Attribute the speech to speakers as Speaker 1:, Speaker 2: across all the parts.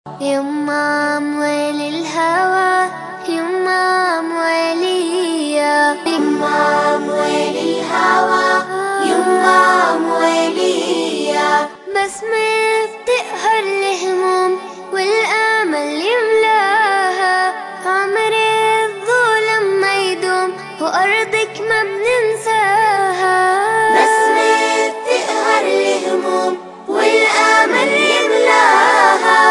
Speaker 1: يما أموال الهوى، يما أموالية، يما أموال الهوى، يما أموالية. بسمة بتقهر الهموم والأمل يملاها، عمر الظلم ما يدوم وأرضك ما بننساها. بسمة بتقهر الهموم والأمل يملاها،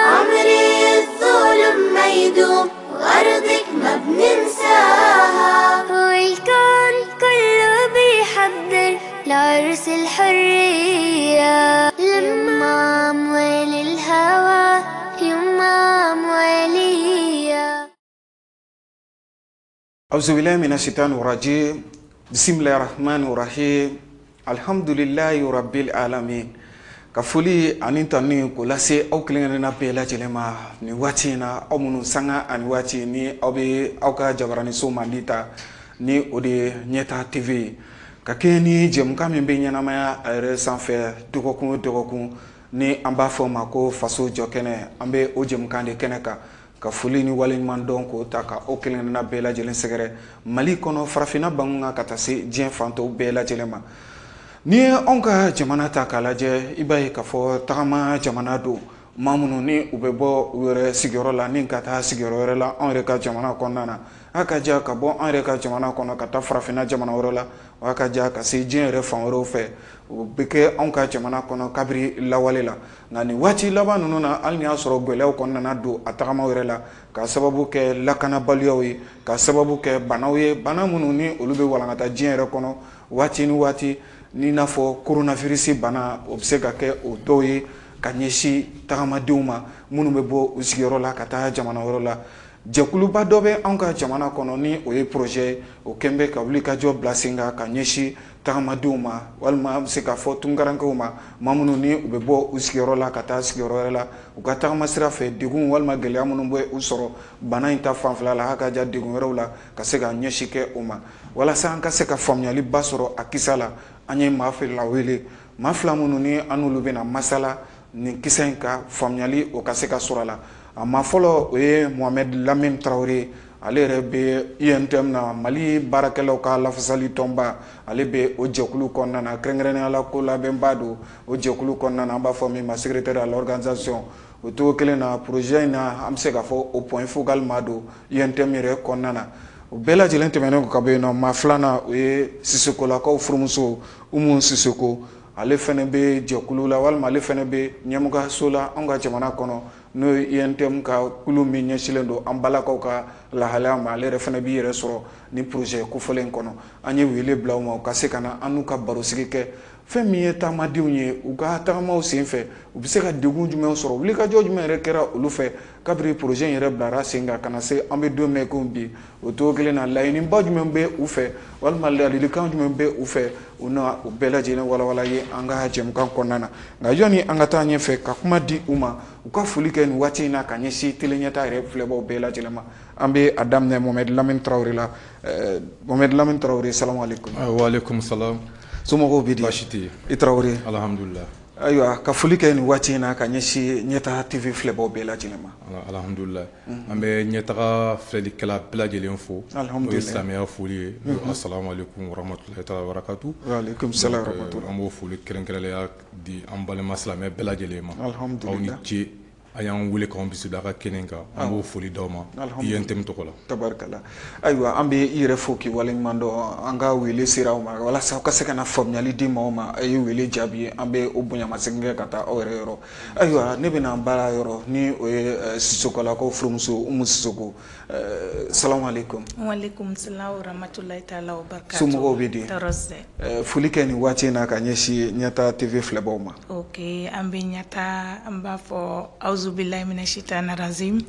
Speaker 1: عمر الظلم ما يدوم وأرضك ما بننساها. والكون كله بيحضر لعرس الحرية، لما أموال الهوى، يما أموالية.
Speaker 2: أعوذ بالله من الشيطان الرجيم. بسم الله الرحمن الرحيم. الحمد لله رب العالمين. Ka foli ani tanu k'o lase aw kelen-kelenna bɛɛ lajɛlen ma nin waati in na, aw minnu sanga ani waati ni aw bɛ aw ka jabaraniso mandi ta ni o de ye Ɲɛta TV ye, ka kɛɲɛ ni jɛmukan min bɛ ɲɛnamaya a yɛrɛ sanfɛ dɔgɔkun o dɔgɔkun ni an b'a fɔ o ma ko Faso Jɔ Kɛnɛ. An bɛ o jɛmukan de kɛnɛ kan ka foli ni waleɲuman dɔn k'o ta ka aw kelen-kelenna bɛɛ lajɛlen sɛgɛrɛ Mali kɔnɔ, farafinna bangun kan ka taa se diɲɛ fan tɔw bɛɛ lajɛlen ma. N'i ye anw ka jamana ta k'a lajɛ, i b'a ye k'a fɔ tagama jamana don, maa minnu ni u bɛ bɔ u yɛrɛ sigiyɔrɔ la ni ka taa sigiyɔrɔ wɛrɛ la anw yɛrɛ ka jamana kɔnɔna na. A ka diya ka bɔ an yɛrɛ ka jamana kɔnɔ ka taa farafinna jamana wɛrɛ la, a ka diya ka se diɲɛ yɛrɛ fan wɛrɛw fɛ, o bɛ kɛ anw ka jamana kɔnɔ kabiri lawale la. Nka nin waati laban ninnu na, hali ni y'a sɔrɔ gɛlɛyaw kɔni nana don a tagamaw yɛrɛ la, ka sababu kɛ lakanabaliyaw ye, ka sababu kɛ banaw ye, bana minnu ni olu bɛ walankata diɲɛ yɛrɛ kɔnɔ waati ni waati, ni n'a fɔ coronavirus bana, o bɛ se ka kɛ o dɔw ye ka ɲɛsin tagamadenw ma minnu bɛ bɔ u sigiyɔrɔ la ka taa jamana wɛrɛ la. Jɛkuluba dɔ bɛ anw ka jamana kɔnɔ ni o ye projet ye, o kɛn bɛ ka wuli ka jɔ bila sen kan ka ɲɛsin tagamadenw ma, walima an bɛ se k'a fɔ tunkarankew ma, maa minnu ni u bɛ bɔ u sigiyɔrɔ la ka taa sigiyɔrɔ wɛrɛ la, u ka tagama sira fɛ degun walima gɛlɛya minnu bɛ u sɔrɔ bana in ta fanfɛla la, a ka ja degun wɛrɛw la, ka se ka ɲɛsin kɛ o ma, walasa an ka se ka faamuyaliba sɔrɔ a kisa la. An ye maa fila wele, maa fila minnu ni an n'olu bɛna masala nin kisa in ka faamuyali o ka se ka sɔrɔ a la. A maa fɔlɔ, o ye Mohamed Lamine Traoré, ale yɛrɛ bɛ UNTM na, Mali baarakɛlaw ka lafasali tɔnba, ale bɛ o jɛkulu kɔnɔna na, kɛrɛnkɛrɛnnenya la ko labɛnba don o jɛkulu kɔnɔna na, an b'a fɔ min ma secrétaire à l'organisation. O cogo kelen na, projet in na, an bɛ se k'a fɔ o point focal maa don UNTM yɛrɛ kɔnɔna na. O bɛɛ lajɛlen tɛmɛnen kɔ ka bɔ yen nɔ, maa filanan, o ye Sisekolakaw furumuso Umu Siseko, ale fɛnɛ bɛ jɛkulu la walima ale fɛnɛ bɛ ɲɛmɔgɔyaso la anw ka jamana kɔnɔ, n'o ye UNTM ka kulu min ɲɛsinnen don an balakaw ka lahalaya ma, ale yɛrɛ fɛnɛ b'i yɛrɛ sɔrɔ ni projet kofɔlen kɔnɔ. An ye wele bila u ma u ka se ka na an n'u ka barosigi kɛ fɛn min ye taamadenw ye, u ka tagamaw senfɛ u bɛ se ka degun jumɛn sɔrɔ, wulikajɔ jumɛn yɛrɛ kɛra olu fɛ kabiri projet in yɛrɛ bilara sen kan ka na se an bɛ don min komi bi. O cogo kelen na, laɲiniba jumɛn bɛ u fɛ walima ladilikan jumɛn bɛ u fɛ, u na o bɛɛ lajɛlen walawala ye an ka jɛmukan kɔnɔna na. Nka yanni an ka taa ɲɛfɛ ka kuma di u ma, u ka foli kɛ nin waati in na ka ɲɛsin télé Ɲɛta yɛrɛ filɛbaw bɛɛ lajɛlen ma. An bɛ a daminɛ Mohamed Lamine Traoré la. Mohamed Lamine Traoré, salamu aleykum.
Speaker 3: Wa aleykum salam.
Speaker 2: Somɔgɔw bɛ di?
Speaker 3: Baasi tɛ yen.
Speaker 2: I Traoré.
Speaker 3: Alhamdulilah.
Speaker 2: Ayiwa, ka foli kɛ nin waati in na ka ɲɛsin Ɲɛta TV filɛbaw bɛɛ lajɛlen ma.
Speaker 3: Alhamdulilah. An bɛ Ɲɛtaga filɛlikɛla bɛɛ lajɛlen fo.
Speaker 2: Alhamdulilah.
Speaker 3: O ye silamɛya foli ye. Assalamu alaikum warahmatullahi taala wabarakatuh.
Speaker 2: Wa alaikum salam warahmatullahi.
Speaker 3: An b'o foli kɛrɛnkɛrɛnnenya di an balima silamɛ bɛɛ lajɛlen ma.
Speaker 2: Alhamdulilah.
Speaker 3: Aw ni ce. A y'an wele k'an bisimila a ka kɛnɛ kan, an b'o foli d'aw ma UNTM tɔgɔ la.
Speaker 2: Tabarikala. Ayiwa, an bɛ i yɛrɛ fo k'i waleɲuman dɔn, an ka wele sera aw ma walasa aw ka se ka na faamuyali di maaw ma, a ye wele jaabi, an bɛ o bonyamasegin kɛ ka taa aw yɛrɛ yɔrɔ. Ayiwa, ne bɛna baara yɔrɔ ni o ye Sisokolakaw furumuso Umu Sisoko. Salamu aleykum.
Speaker 4: Wa aleykum salam wa rahmatulahi taala wa barakatuh.
Speaker 2: Somɔgɔw bɛ di?
Speaker 4: Tɔɔrɔ si tɛ.
Speaker 2: Foli kɛ nin waati in na ka ɲɛsin Ɲɛta TV filɛbaw ma.
Speaker 4: Ok, an bɛ Ɲɛta, an b'a fɔ auzubillahi mina shaitani rajim,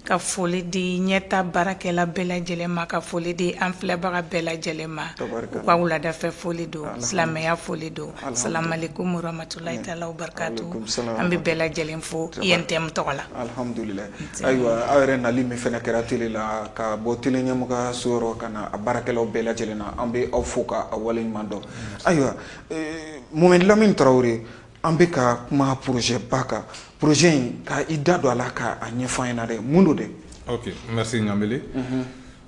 Speaker 4: ka foli di Ɲɛta baarakɛla bɛɛ lajɛlen ma, ka foli di an filɛbaga bɛɛ lajɛlen ma.
Speaker 2: Tabarikala.
Speaker 4: U ka wuladafɛ foli don,
Speaker 2: Alhamdulillah.
Speaker 4: silamɛya foli don.
Speaker 2: Alhamdulillah.
Speaker 4: Salamu aleykum wa rahmatulahi taala wa barakatuh.
Speaker 2: Aleykum salam.
Speaker 4: An bɛ bɛɛ lajɛlen fo UNTM tɔgɔ la.
Speaker 2: Alhamdulillah.
Speaker 4: Nse.
Speaker 2: Ayiwa, aw yɛrɛ nali min fɛnɛ kɛra télé la ka bɔ télé ɲɛmɔgɔya so yɔrɔ ka na a baarakɛlaw bɛɛ lajɛlen na, an bɛ aw fo ka aw waleɲuman dɔn. Ayiwa, Mohamed Lamine Traoré, an bɛ ka kuma projet ba kan. Projet in ka i da don a la k'a ɲɛfɔ an ɲɛna dɛ, mun don dɛ?
Speaker 3: Ok, merci Ɲambele.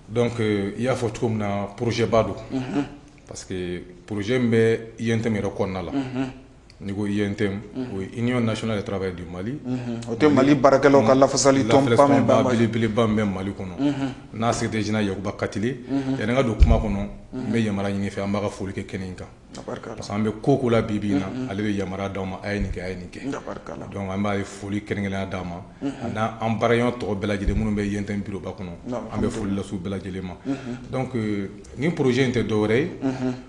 Speaker 3: Donc i y'a fɔ cogo min na, projet ba don, parce que projet min bɛ UNTM yɛrɛ kɔnɔna la. N'i ko UNTM, o ye Union nationale des travailleurs du Mali.
Speaker 2: O tɛ Mali baarakɛlaw ka lafasali tɔnba min
Speaker 3: b'a belebeleba min bɛ Mali kɔnɔ, n'a secrétaire général Yakuba Katile. Yanni n ka don kuma kɔnɔ, n bɛ yamaruya ɲini fɛ, an b'a ka foli kɛ kɛnɛ in kan, parce que an bɛ ko ko la bi bi in na, ale bɛ yamaruya d'aw ma, a ye nin kɛ, a ye nin kɛ. Donc an b'a foli kɛrɛnkɛrɛnnenya d'a ma, a n'an baaraɲɔgɔn tɔgɔ bɛɛ lajɛlen minnu bɛ UNTM bureau ba kɔnɔ, an bɛ foli lase u bɛɛ lajɛlen ma. Donc nin projet in tɛ dɔwɛrɛ ye,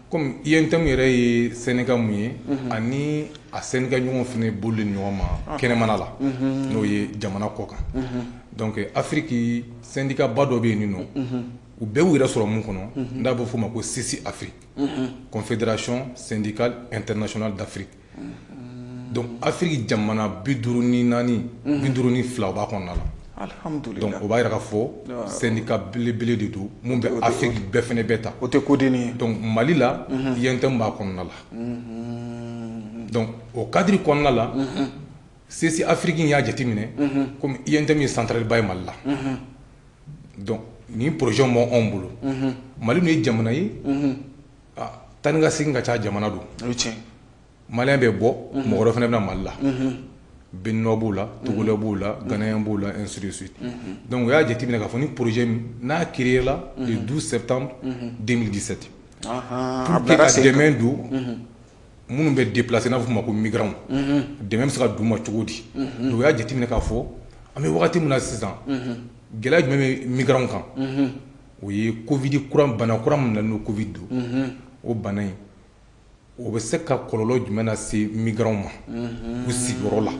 Speaker 3: comme UNTM yɛrɛ ye syndicat mun ye, ani a syndicat ɲɔgɔn fana bolilen ɲɔgɔn ma kɛnɛmana la, n'o ye jamana kɔ kan. Donc Afrique syndicat ba dɔ bɛ yen nɔ, u bɛɛ y'u yɛrɛ sɔrɔ mun kɔnɔ, n'a bɛ f'o ma ko CICI Afrique, Confédération syndicale internationale d'Afrique. Donc Afrique jamana 54, 52 o b'a kɔnɔna la.
Speaker 2: Alhamdulillah.
Speaker 3: Donc o b'a yira k'a fɔ syndicat belebele de don mun bɛ Afrique bɛɛ fɛnɛ bɛɛ ta.
Speaker 2: O tɛ kodenni ye.
Speaker 3: Donc Mali la, UNTM b'a kɔnɔna la. Donc o cadre kɔnɔna la, CICI Afrique y'a jateminɛ comme UNTM ye centrale ba ye Mali la. Donc nin projet b'anw bolo. Mali dun ye jamana ye, taa ni ka segin ka ca jamana don.
Speaker 2: O ye tiɲɛ.
Speaker 3: Malien bɛ bɔ, mɔgɔ wɛrɛ fana bɛ na Mali la. Béninois b'o la, Togolais b'o la, Ghanéen b'o la, ainsi de suite. Donc o y'a jateminɛ k'a fɔ ni projet min n'a créé la le 12 septembre 2017, pour que ka dɛmɛ don minnu bɛ déplacer, n'a fɔ ma ko migrants, dɛmɛ bɛ se ka d'u ma cogo di. Donc o y'a jateminɛ k'a fɔ an bɛ wagati min na sisan, gɛlɛya jumɛn bɛ migrants kan? O ye Covid kura, bana kura min nana, n'o Covid don. O bana in, o bɛ se ka kɔlɔlɔ jumɛn lase migrants ma u sigiyɔrɔ la?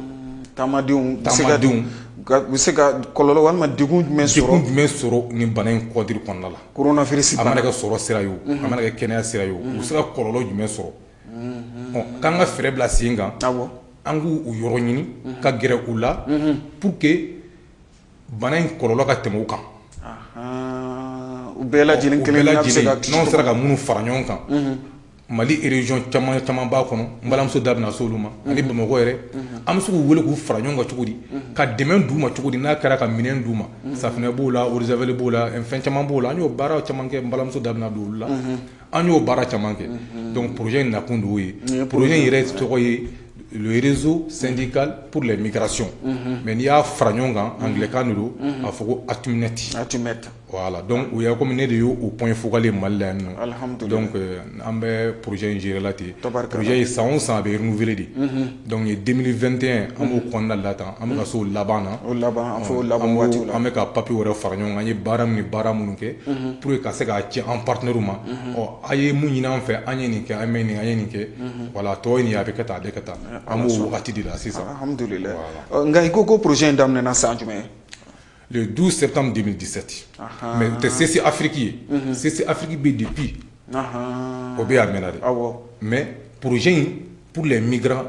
Speaker 2: Taamadenw.
Speaker 3: Taamadenw.
Speaker 2: U bɛ se ka kɔlɔlɔ walima degun jumɛn sɔrɔ?
Speaker 3: Degun jumɛn sɔrɔ nin bana in cadre kɔnɔna la?
Speaker 2: Coronavirus.
Speaker 3: A mana kɛ sɔrɔ sira ye o, a mana kɛ kɛnɛya sira ye o, u bɛ se ka kɔlɔlɔ jumɛn sɔrɔ? Ɔ, k'an ka fɛɛrɛ bila sen kan, an k'u yɔrɔ ɲini ka gɛrɛ u la pour que bana in kɔlɔlɔ ka tɛmɛ u kan.
Speaker 2: U bɛɛ lajɛlen kelen.
Speaker 3: Bɛɛ lajɛlen, n'anw sera ka minnu fara ɲɔgɔn kan, Mali région caman caman b'a kɔnɔ, n balimamuso da bɛna se olu ma, ani Bamakɔ yɛrɛ, an bɛ se k'u wele k'u fara ɲɔgɔn kan cogo di, ka dɛmɛ d'u ma cogo di, n'a kɛra ka minɛn d'u ma, safinɛ b'o la, eau de javel b'o la, fɛn caman b'o la. An y'o baara caman kɛ, n balimamuso da bɛna don olu la. An y'o baara caman kɛ. Donc projet in nakun de y'o ye. Projet in yɛrɛ tɔgɔ ye le réseau syndical pour les migrations. Mais n'i y'a fara ɲɔgɔn kan, anglais kan de don, a fɔ ko ATUMNET.
Speaker 2: ATUMNET.
Speaker 3: Voilà, donc o ye komi ne de y'o point focal ye Mali la yan nɔ.
Speaker 2: Alhamdulillah.
Speaker 3: Donc an bɛ projet in gérer la ten. Projet in, san o san a bɛ renouveler de. Donc 2021, an b'o kɔnɔna la tan, an bɛ ka se o laban na.
Speaker 2: O laban, an fɔ o laban waati la.
Speaker 3: An bɛ ka papier wɛrɛ fara ɲɔgɔn kan, an ye baara min ni baara minnu kɛ pour que ka se k'a ci an partenaire ma. Ɔ, a ye mun ɲini an fɛ, an ye nin kɛ, an bɛ nin, an ye nin kɛ. Voilà, tɔ ye nin ye, a bɛ kɛ tan, a bɛ kɛ tan. An b'o wagati de la sisan.
Speaker 2: Alhamdulillah. Nka i ko ko projet in daminɛna san jumɛn?
Speaker 3: Le 12 septembre 2017. Mais o tɛ CICI Afrique ye. CICI Afrique bɛ depuis. O bɛ yen a mɛnna dɛ. Mais projet in pour les migrants,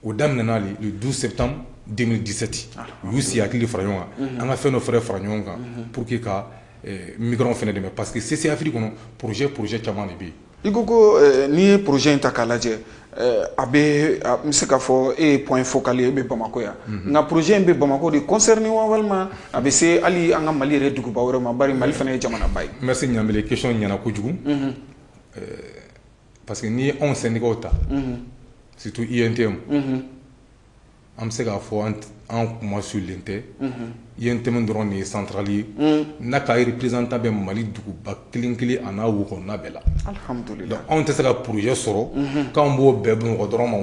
Speaker 3: o daminɛna le 12 septembre 2017. U y'u sigi hakili fara ɲɔgɔn kan. An ka fɛn dɔ fɛnɛ fara ɲɔgɔn kan pour que ka migrants fɛnɛ dɛmɛ, parce que CICI Afrique kɔnɔ, projet caman de bɛ yen.
Speaker 2: I ko ko n'i ye projet in ta k'a lajɛ, a bɛ, n bɛ se k'a fɔ e ye point focal ye, e bɛ Bamakɔ yan. Nka projet in bɛ Bamakɔ de concerné wa, walima a bɛ se hali an ka Mali yɛrɛ duguba wɛrɛ ma, bari Mali fana ye jamanaba ye?
Speaker 3: Merci Ɲanbele, question ɲɛna kojugu. Parce que n'i ye anw syndicats ta, surtout UNTM, an bɛ se k'a fɔ an kuma sulen tɛ. UNTM dɔrɔn de ye centrale ye n'a ka représentant bɛ Mali duguba kelen kelen a n'a wo kɔnɔna bɛɛ la.
Speaker 2: Alhamdulillah.
Speaker 3: Donc anw tɛ se ka projet sɔrɔ k'anw b'o bɛɛ Bamakɔ dɔrɔn ma,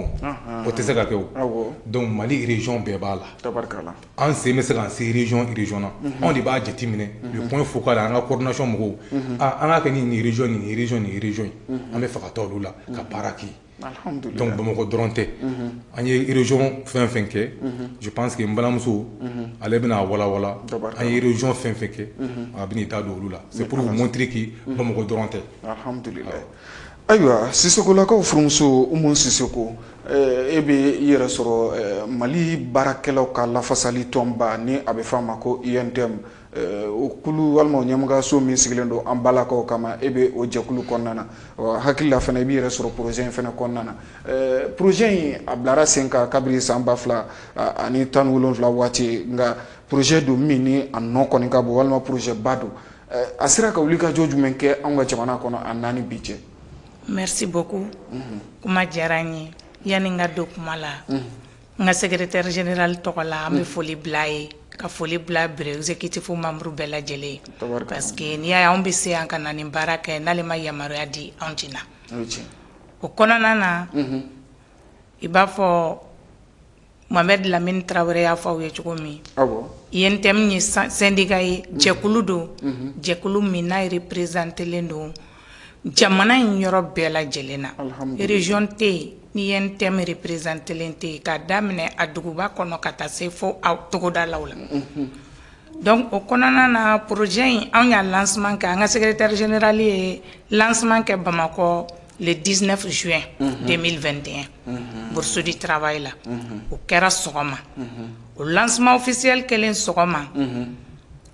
Speaker 3: o tɛ se ka kɛ o. Donc Mali région bɛɛ b'a la.
Speaker 2: Tabarikala.
Speaker 3: An sen bɛ se k'an se région région na. Anw de b'a jateminɛ, le point focal, an ka coordination mɔgɔw, an k'a kɛ ni nin région, nin région, nin région ye, an bɛ fɛ ka taa olu la ka baara kɛ.
Speaker 2: Alhamdulillah.
Speaker 3: Donc Bamakɔ dɔrɔn tɛ. An ye région fɛn fɛn kɛ, je pense que n balimamuso ale bɛna walawala, an ye région fɛn fɛn kɛ, a bɛn'i da don olu la. C'est pour vous montrer que Bamakɔ dɔrɔn tɛ.
Speaker 2: Alhamdulillah. Ayiwa, Sisokolakaw furumuso Umu Sisoko, E bɛ i yɛrɛ sɔrɔ Mali baarakɛlaw ka lafasali tɔnba ni a bɛ f'a ma ko UNTM, o kulu walima o ɲɛmɔgɔyaso min sigilen don an balakaw kama, e bɛ o jɛkulu kɔnɔna na. Hakili la fana i b'i yɛrɛ sɔrɔ projet in fana kɔnɔna na. Projet in a bilara sen kan kabini san 2017 waati, nka projet don min ni a nɔ kɔni ka bon, walima projet ba don. A sera ka wulikajɔ jumɛn kɛ anw ka jamana kɔnɔ a naani bi cɛ?
Speaker 4: Merci beaucoup. Kuma diyara n ye. Yanni n ka don kuma la, n ka secrétaire général tɔgɔ la, an bɛ foli bila ye, ka foli bila bureau exécutif membre bɛɛ lajɛlen, parce que n'i y'a ye anw bɛ se yan ka na nin baara kɛ, n'ale ma yamaruya di, anw tɛ na. O kɔnɔna na, i b'a fɔ Mohamed Lamine Traoré y'a fɔ aw ye cogo min, UNTM ye syndicat ye, jɛkulu don, jɛkulu min n'a représentélen don jamana in yɔrɔ bɛɛ lajɛlen na. Région tɛ yen ni UNTM représentélen tɛ yen, k'a daminɛ a duguba kɔnɔ ka taa se fo a togodalaw la. Donc o kɔnɔna na, projet in, anw y'a lancement kɛ, an ka secrétaire général ye lancement kɛ Bamakɔ le 19 juin 2021, Bourse du travail la. O kɛra sɔgɔma. O lancement officiel kɛlen sɔgɔma,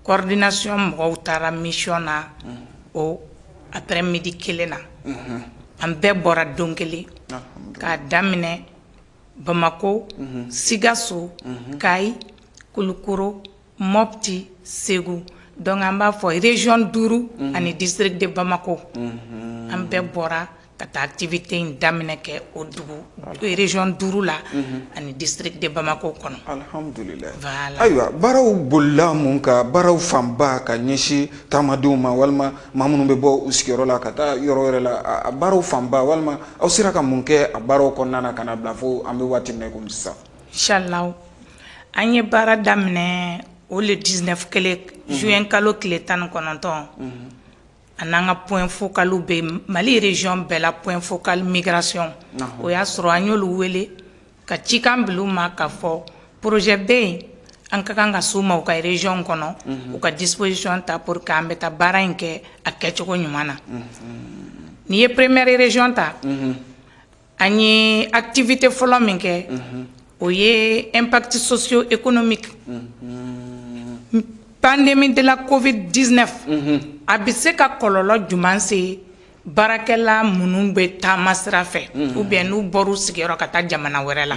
Speaker 4: coordination mɔgɔw taara mission na o après midi kelen na. An bɛɛ bɔra don kelen k'a daminɛ Bamako, Sikaso, Kayi, Kulukoro, Mopti, Segu. Donc an b'a fɔ région duuru ani district de Bamako, an bɛɛ bɔra ka taa activité in daminɛ kɛ o dugu région duuru la ani district de Bamako kɔnɔ.
Speaker 2: Alhamdulilayi.
Speaker 4: Voilà.
Speaker 2: Ayiwa, baaraw bolila mun kan? Baaraw fanba ka ɲɛsin taamadenw ma, walima maa minnu bɛ bɔ u sigiyɔrɔ la ka taa yɔrɔ wɛrɛ la, a baaraw fanba, walima aw sera ka mun kɛ a baaraw kɔnɔna na ka na bila fo an bɛ waati min na i komi sisan?
Speaker 4: Inchallah, an ye baara daminɛ o le 19 kelen juin, kalo tile 19. A n'an ka point focal bɛ Mali région bɛɛ la, point focal migration. O y'a sɔrɔ an y'olu wele ka cikan bila u ma k'a fɔ projet bɛ yen, an ka kan ka s'u ma u ka région kɔnɔ, u ka disposition ta pour que an bɛ taa baara in kɛ a kɛcogo ɲuman na. N'i ye première région ta, an ye activité fɔlɔ min kɛ, o ye impact socio-économique pandémie de la Covid-19, a bɛ se ka kɔlɔlɔ jumɛn se baarakɛla minnu bɛ taama sira fɛ, ou bien n'u bɔr'u sigiyɔrɔ ka taa jamana wɛrɛ la.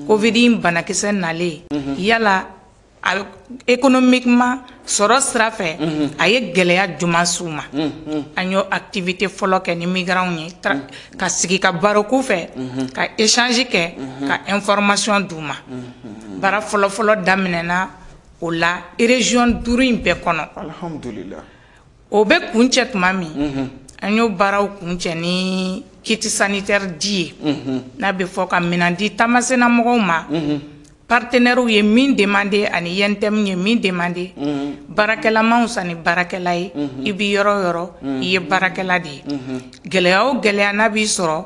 Speaker 4: Covid in banakisɛ nalen, yala économiquement, sɔrɔ sira fɛ, a ye gɛlɛya jumɛn s'u ma? An y'o activité fɔlɔ kɛ ni migrants ye, ka sigi ka baro k'u fɛ, ka échange kɛ, ka information d'u ma. Baara fɔlɔ-fɔlɔ daminɛna o la région duuru in bɛɛ kɔnɔ.
Speaker 2: Alhamdulilayi.
Speaker 4: O bɛ kuncɛ tuma min, an y'o baaraw kuncɛ ni kit sanitaire di ye, n'a bɛ fɔ ka minɛn di taamasena mɔgɔw ma. Partenaires ye min demandé ani UNTM ye min demandé, baarakɛla san ni baarakɛla ye, i bɛ yɔrɔ o yɔrɔ, i ye baarakɛla de ye, gɛlɛya o gɛlɛya n'a b'i sɔrɔ,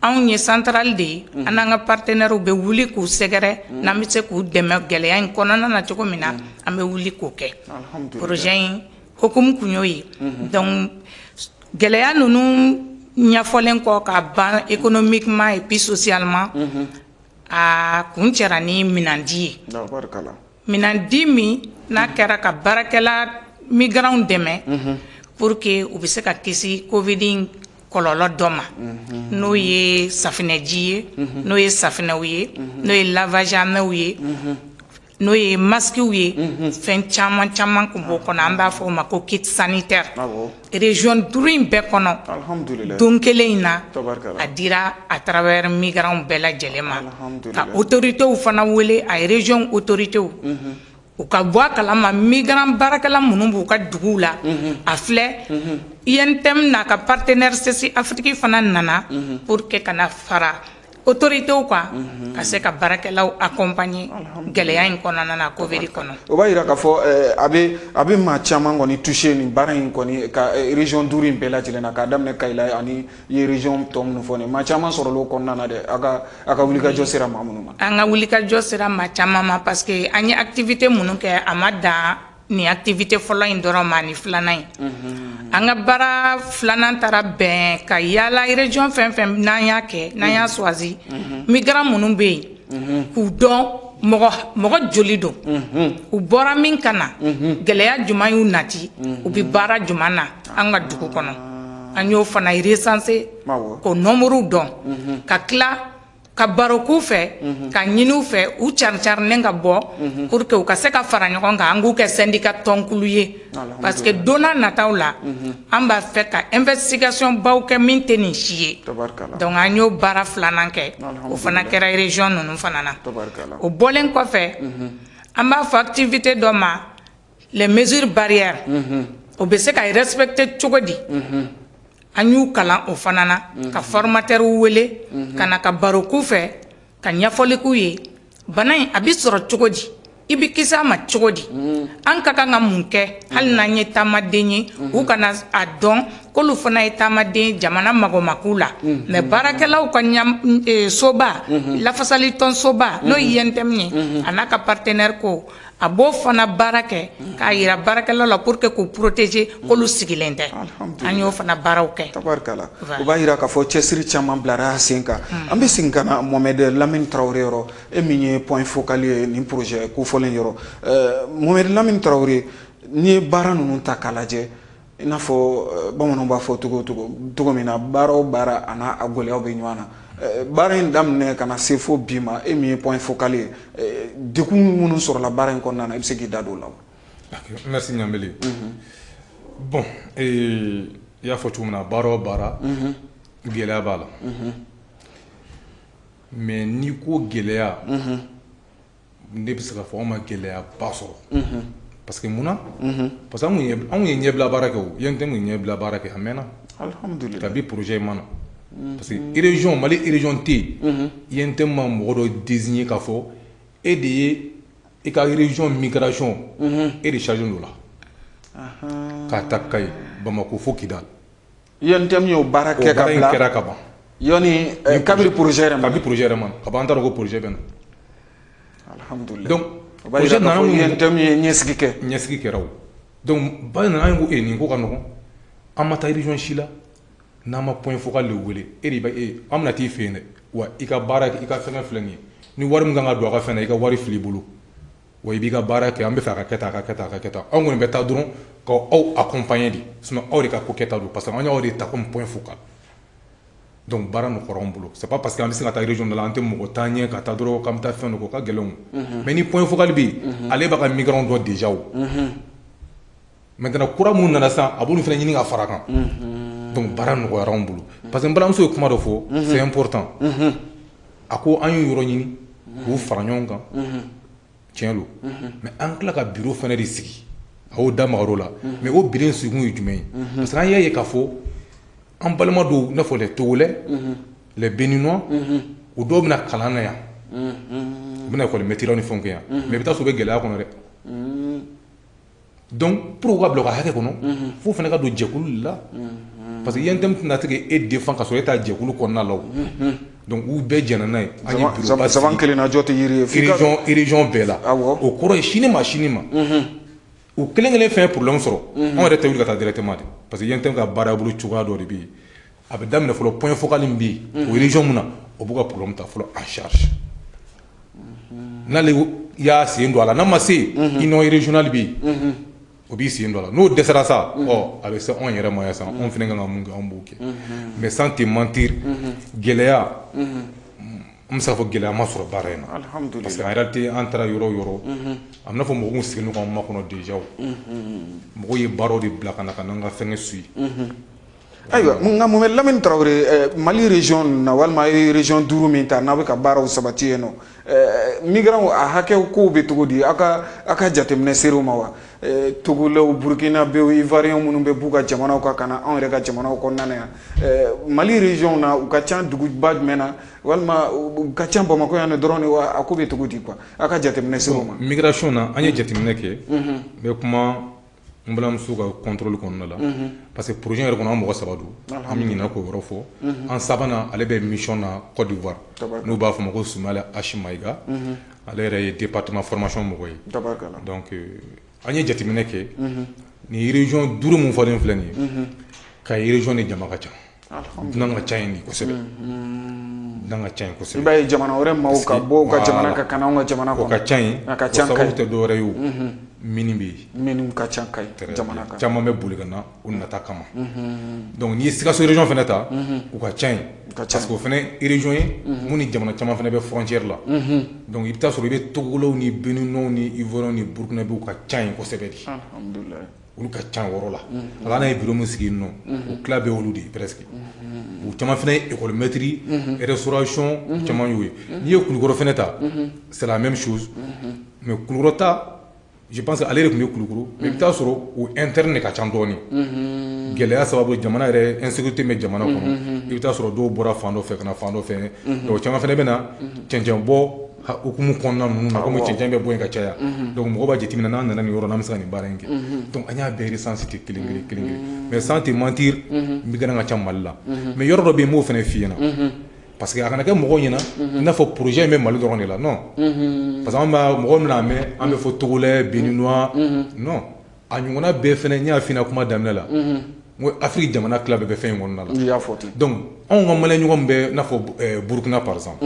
Speaker 4: anw ye centrale de ye, an n'an ka partenaires bɛ wuli k'u sɛgɛrɛ. N'an bɛ se k'u dɛmɛ gɛlɛya in kɔnɔna na cogo min na, an bɛ wuli k'o kɛ. Projet in hokumu kun y'o ye. Donc gɛlɛya ninnu ɲɛfɔlen kɔ ka ban, économiquement et puis socialement, a kun cɛra ni minɛndi ye, minɛndi min n'a kɛra ka baarakɛla migrants dɛmɛ pour que u bɛ se ka kisi Covid in kɔlɔlɔ dɔ ma, n'o ye safinɛji ye, n'o ye safinɛw ye, n'o ye lavage à mains ye, n'o ye masques ye. Fɛn caman caman kun b'o kɔnɔ, an b'a fɔ o ma ko kit sanitaire. Région duuru in bɛɛ kɔnɔ, don kelen in na, a dira à travers migrants bɛɛ lajɛlen ma. Ka autorités fana wele, a région autorités, u ka bɔ a kalama migrant baarakɛla minnu b'u ka duguw la, a filɛ, UNTM n'a ka partenaire CC Afrique fana nana pour que ka na fara autorités kan, ka se ka baarakɛlaw accompagner gɛlɛya in kɔnɔna na, Covid kɔnɔ.
Speaker 2: O b'a yira k'a fɔ a bɛ maa caman kɔni touché nin baara in kɔni ka région duuru in bɛɛ lajɛlen na, k'a daminɛ Kayi la ani i ye région tɔ minnu fɔ nin, maa caman sɔrɔla o kɔnɔna na dɛ. A ka wulikajɔ sera maa minnu ma.
Speaker 4: An ka wulikajɔ sera maa caman ma, parce que an ye activité minnu kɛ, a ma dan nin activité fɔlɔ in dɔrɔn ma, ni filanan in. An ka baara filanan taara bɛn ka yaala région fɛn fɛn n'an y'a kɛ, n'an y'a choisi, migrant minnu bɛ yen, k'u dɔn mɔgɔ joli don, u bɔra min ka na, gɛlɛya jumɛn y'u nati, u bɛ baara jumɛn na an ka dugu kɔnɔ. An y'o fana recenser k'o nombre dɔn, ka tila ka baro k'u fɛ, ka ɲini u fɛ u caricarinen ka bɔ pour que u ka se ka fara ɲɔgɔn kan, an k'u kɛ syndicat tɔnkulu ye, parce que don n'a nataw la an b'a fɛ ka investigation baw kɛ min tɛ nin si ye. Donc an y'o baara filanan kɛ, o fana kɛra région ninnu fana na. O bɔlen kɔfɛ, an b'a fɔ activité dɔ ma les mesures barrières, o bɛ se ka respecter cogo di. An y'u kalan o fana na, ka formateur wele ka na ka baro k'u fɛ, ka ɲɛfɔli k'u ye, bana in a bɛ sɔrɔ cogo di, i bɛ kisi a ma cogo di, an ka kan ka mun kɛ hali n'an ye taamaden ye, u kana a dɔn k'olu fana ye taamaden ye, jamana mago ma k'u la. Mais baarakɛlaw ka soba, lafasali tɔn soba, n'o ye UNTM ye, a n'a ka partenaire ko a b'o fana baara kɛ k'a yira baarakɛlaw la pour que k'u protéger, k'olu sigilen tɛ. An y'o fana baaraw kɛ.
Speaker 2: Tabarikala, o b'a yira k'a fɔ cɛsiri caman bilara sen kan. An bɛ segin ka na Mohamed Lamine Traoré yɔrɔ, e min ye point focal ye nin projet kofɔlen yɔrɔ. Mohamed Lamine Traoré, n'i ye baara ninnu ta k'a lajɛ, i n'a fɔ bamananw b'a fɔ cogo min na, baara o baara a n'a a gɛlɛyaw bɛ ɲɔgɔn na. Baara in daminɛ ka na se fo bi ma, e min ye point focal ye, degun minnu sɔrɔla baara in kɔnɔna na, i bɛ se k'i da don o la wa?
Speaker 3: Merci Ɲanbele. Bon, i y'a fɔ cogo min na, baara o baara gɛlɛya b'a la, mais n'i ko gɛlɛya, ne bɛ se k'a fɔ anw ma gɛlɛyaba sɔrɔ. Parce que mun na? Parce que anw ye ɲɛbila baara kɛ, o UNTM ye ɲɛbila baara kɛ a mɛnna.
Speaker 2: Alhamdulillah.
Speaker 3: Kabi projet in ma na. Parce que région, Mali région tɛ yen, UNTM ma mɔgɔ dɔ désigner k'a fɔ e de ye i ka région migration, e de chargé don o la. K'a ta Kayi, Bamako fo Kidal.
Speaker 2: UNTM y'o baara kɛ ka bila.
Speaker 3: O baara in kɛra ka ban.
Speaker 2: Yɔni kabiri projet yɛrɛ ma.
Speaker 3: Kabi projet yɛrɛ ma na, ka ban an t'a dɔn ko projet bɛ na.
Speaker 2: Alhamdulillah.
Speaker 3: Donc
Speaker 2: o b'a yira k'a fɔ UNTM ye ɲɛsigi kɛ.
Speaker 3: Ɲɛsigi kɛra o. Donc ba nana, an ko e nin ko ka nɔgɔn, an ma taa région si la n'an ma point focal de wele, e de bɛ e an bɛna t'i fɛ yen dɛ, wa i ka baara i ka fɛngɛ filɛ nin ye, ni wari min kan ka don a ka fɛn na, i ka wari fili i bolo, wa i b'i ka baara kɛ, an bɛ fɛ a ka kɛ tan, a ka kɛ tan, a ka kɛ tan, anw kɔni bɛ taa dɔrɔn ka aw accompagner de, sinon aw de ka ko kɛta don, parce que an y'aw de ta comme point focal. Donc baara nɔgɔyara anw bolo. C'est pas parce que an bɛ se ka taa région dɔ la, an tɛ mɔgɔ t'an ɲɛ ka taa dɔrɔn k'an bɛ taa fɛn dɔ kɛ, o ka gɛlɛn o. Mais ni point focal bɛ yen, ale b'a ka migrant dɔn déjà o. Maintenant kura mun nana sisan, a b'olu fana ɲini ka fara kan. Donc baara nɔgɔyara anw bolo. Parce que n balimamuso ye kuma dɔ fɔ, c'est important. A ko an y'u yɔrɔ ɲini k'u fara ɲɔgɔn kan, tiɲɛ don. Mais an tila ka bureau fana de sigi, a y'o da magar'o la. Mais o bureau in sigikun ye jumɛn ye? Parce que an y'a ye k'a fɔ an balima dɔw, i n'a fɔ les Togolais, les Béninois, o dɔw bɛna kalan na yan, u bɛna école maîtrise ni fɛnw kɛ yan, mais i bɛ taa sɔrɔ u bɛ gɛlɛya kɔnɔ dɛ. Donc pour u ka bila u ka hakɛ kɔnɔ, f'u fana ka don jɛkulu de la. Parce que UNTM tɛna se k'e défend ka sɔrɔ e t'a jɛkulu kɔnɔna la o. Donc u bɛɛ jɛnna n'a ye. An ye bureau ba sigi.
Speaker 2: Zaban kelen na jɔ tɛ yiri ye.
Speaker 3: Région bɛɛ la. O kɔrɔ ye sini ma sini ma. U kelen kelen fɛn problème sɔrɔ, anw yɛrɛ tɛ wuli ka taa directement dɛ, parce que UNTM ka baara bolo cogoya dɔ de bɛ yen. A bɛ daminɛ fɔlɔ point focal min bɛ yen, o région mun na, o b'u ka problème ta fɔlɔ en charge. N'ale y'a sen don a la, n'a ma se, union régionale bɛ yen, o b'i sen don a la. N'o dɛsɛra sa, ɔ a bɛ se anw yɛrɛ ma yan sisan, anw fana kan ka mun kɛ, anw b'o kɛ. Mais sans te mentir, gɛlɛya, an bɛ se k'a fɔ gɛlɛya ma sɔrɔ baara in na. Parce que en réalité an taara yɔrɔ o yɔrɔ, a bɛ n'a fɔ mɔgɔw kun sigilen don k'anw makɔnɔ déjà o. Mɔgɔw ye baaraw de bila ka na ka n'an ka fɛngɛ suit.
Speaker 2: Ayiwa, nka Mohamed Lamine Traoré, Mali région na walima région 5 min ta n'a bɛ ka baaraw sabati yen nɔ, migrants a hakɛw kow bɛ cogo di? Aw ka jateminɛ ser'o ma wa? Togolais, Burkinabéw, Ivoiriens minnu bɛ b'u ka jamanaw kan ka na anw yɛrɛ ka jamanaw kɔnɔna na yan, Mali région na u ka ca duguba jumɛn na, walima u ka ca Bamakɔ yan dɔrɔn de wa? A ko bɛ cogo di quoi? Aw ka jateminɛ ser'o ma.
Speaker 3: Migration na, an ye jateminɛ kɛ, n bɛ kuma n balimamuso ka contrôle kɔnɔna la, parce que projet yɛrɛ kɔnɔ an mɔgɔ 3 don, an bɛ ɲinɛ k'o yɔrɔ fɔ. An sabanan ale bɛ mission na Côte d'Ivoire, n'u b'a fɔ ma ko Soumaïla H Maïga. Ale yɛrɛ ye département formation mɔgɔ ye. Donc an ye jateminɛ kɛ nin région 5 mun fɔlen filɛ nin ye, Kayi région de jama ka ca, dunan ka ca yen de kosɛbɛ. Dunan ka ca yen kosɛbɛ.
Speaker 2: I b'a ye jamana wɛrɛ maaw ka bɔ u ka jamana kan ka na anw ka jamana kɔnɔ.
Speaker 3: O ka ca yen,
Speaker 2: a ka ca
Speaker 3: o sababu tɛ dɔwɛrɛ ye o, mini bɛ yen.
Speaker 2: Mini ka ca Kayi jamana kan.
Speaker 3: Caman bɛ boli ka na o nata kama. Donc n'i ye Sikaso région fana ta, u ka ca yen. Parce que o fana région ye mun ni jamana caman fana bɛ frontière la. Donc i bɛ taa sɔrɔ i bɛ Togolɛw ni Béninois ni Ivoiriens ni Burkinabéw ka ca yen kosɛbɛ de.
Speaker 2: Alhamdulilayi.
Speaker 3: Olu ka ca o yɔrɔ la. Ala n'a ye bureau min sigi yen nɔ, o tila bɛɛ olu de ye presque. U caman fana ye école maître, restauration caman y'o ye. N'i ye Kulukɔrɔ fana ta, c'est la même chose. Mais Kulukɔrɔ ta, je pense que ale de tun bɛ Kulukɔrɔ, mais i bɛ taa sɔrɔ o interne de ka ca dɔɔnin. Gɛlɛya sababu jamana yɛrɛ insécurité bɛ jamana kɔnɔ, i bɛ taa sɔrɔ dɔw bɔra fan dɔ fɛ ka na fan dɔ fɛ. Donc caman fana bɛ na cɛncɛn bɔ hukumu kɔnɔna ninnu na, komi cɛncɛn bɛ bɔ yen ka caya. Donc mɔgɔ b'a jateminɛ n'an nana nin yɔrɔ la, an bɛ se ka nin baara in kɛ. Donc an y'a bɛɛ recensé ten kelen kelen kelen kelen. Mais sans te mentir, migrant ka ca Mali la. Mais yɔrɔ dɔ bɛ yen n b'o fana f'i ɲɛna. Parce que a kana kɛ mɔgɔw ɲɛna i n'a fɔ projet in bɛ Mali dɔrɔn de la, non. Parce que an b'a mɔgɔw bɛna mɛn an bɛ fɔ Togolais, Béninois, non. A ɲɔgɔnna bɛɛ fana n y'a f'i ɲɛna kuma daminɛ la. N ko Afrique jamana tila bɛɛ bɛ fɛn in kɔnɔna la.
Speaker 2: I y'a fɔ ten.
Speaker 3: Donc anw ka malien ɲɔgɔn bɛ i n'a fɔ Burkina par exemple.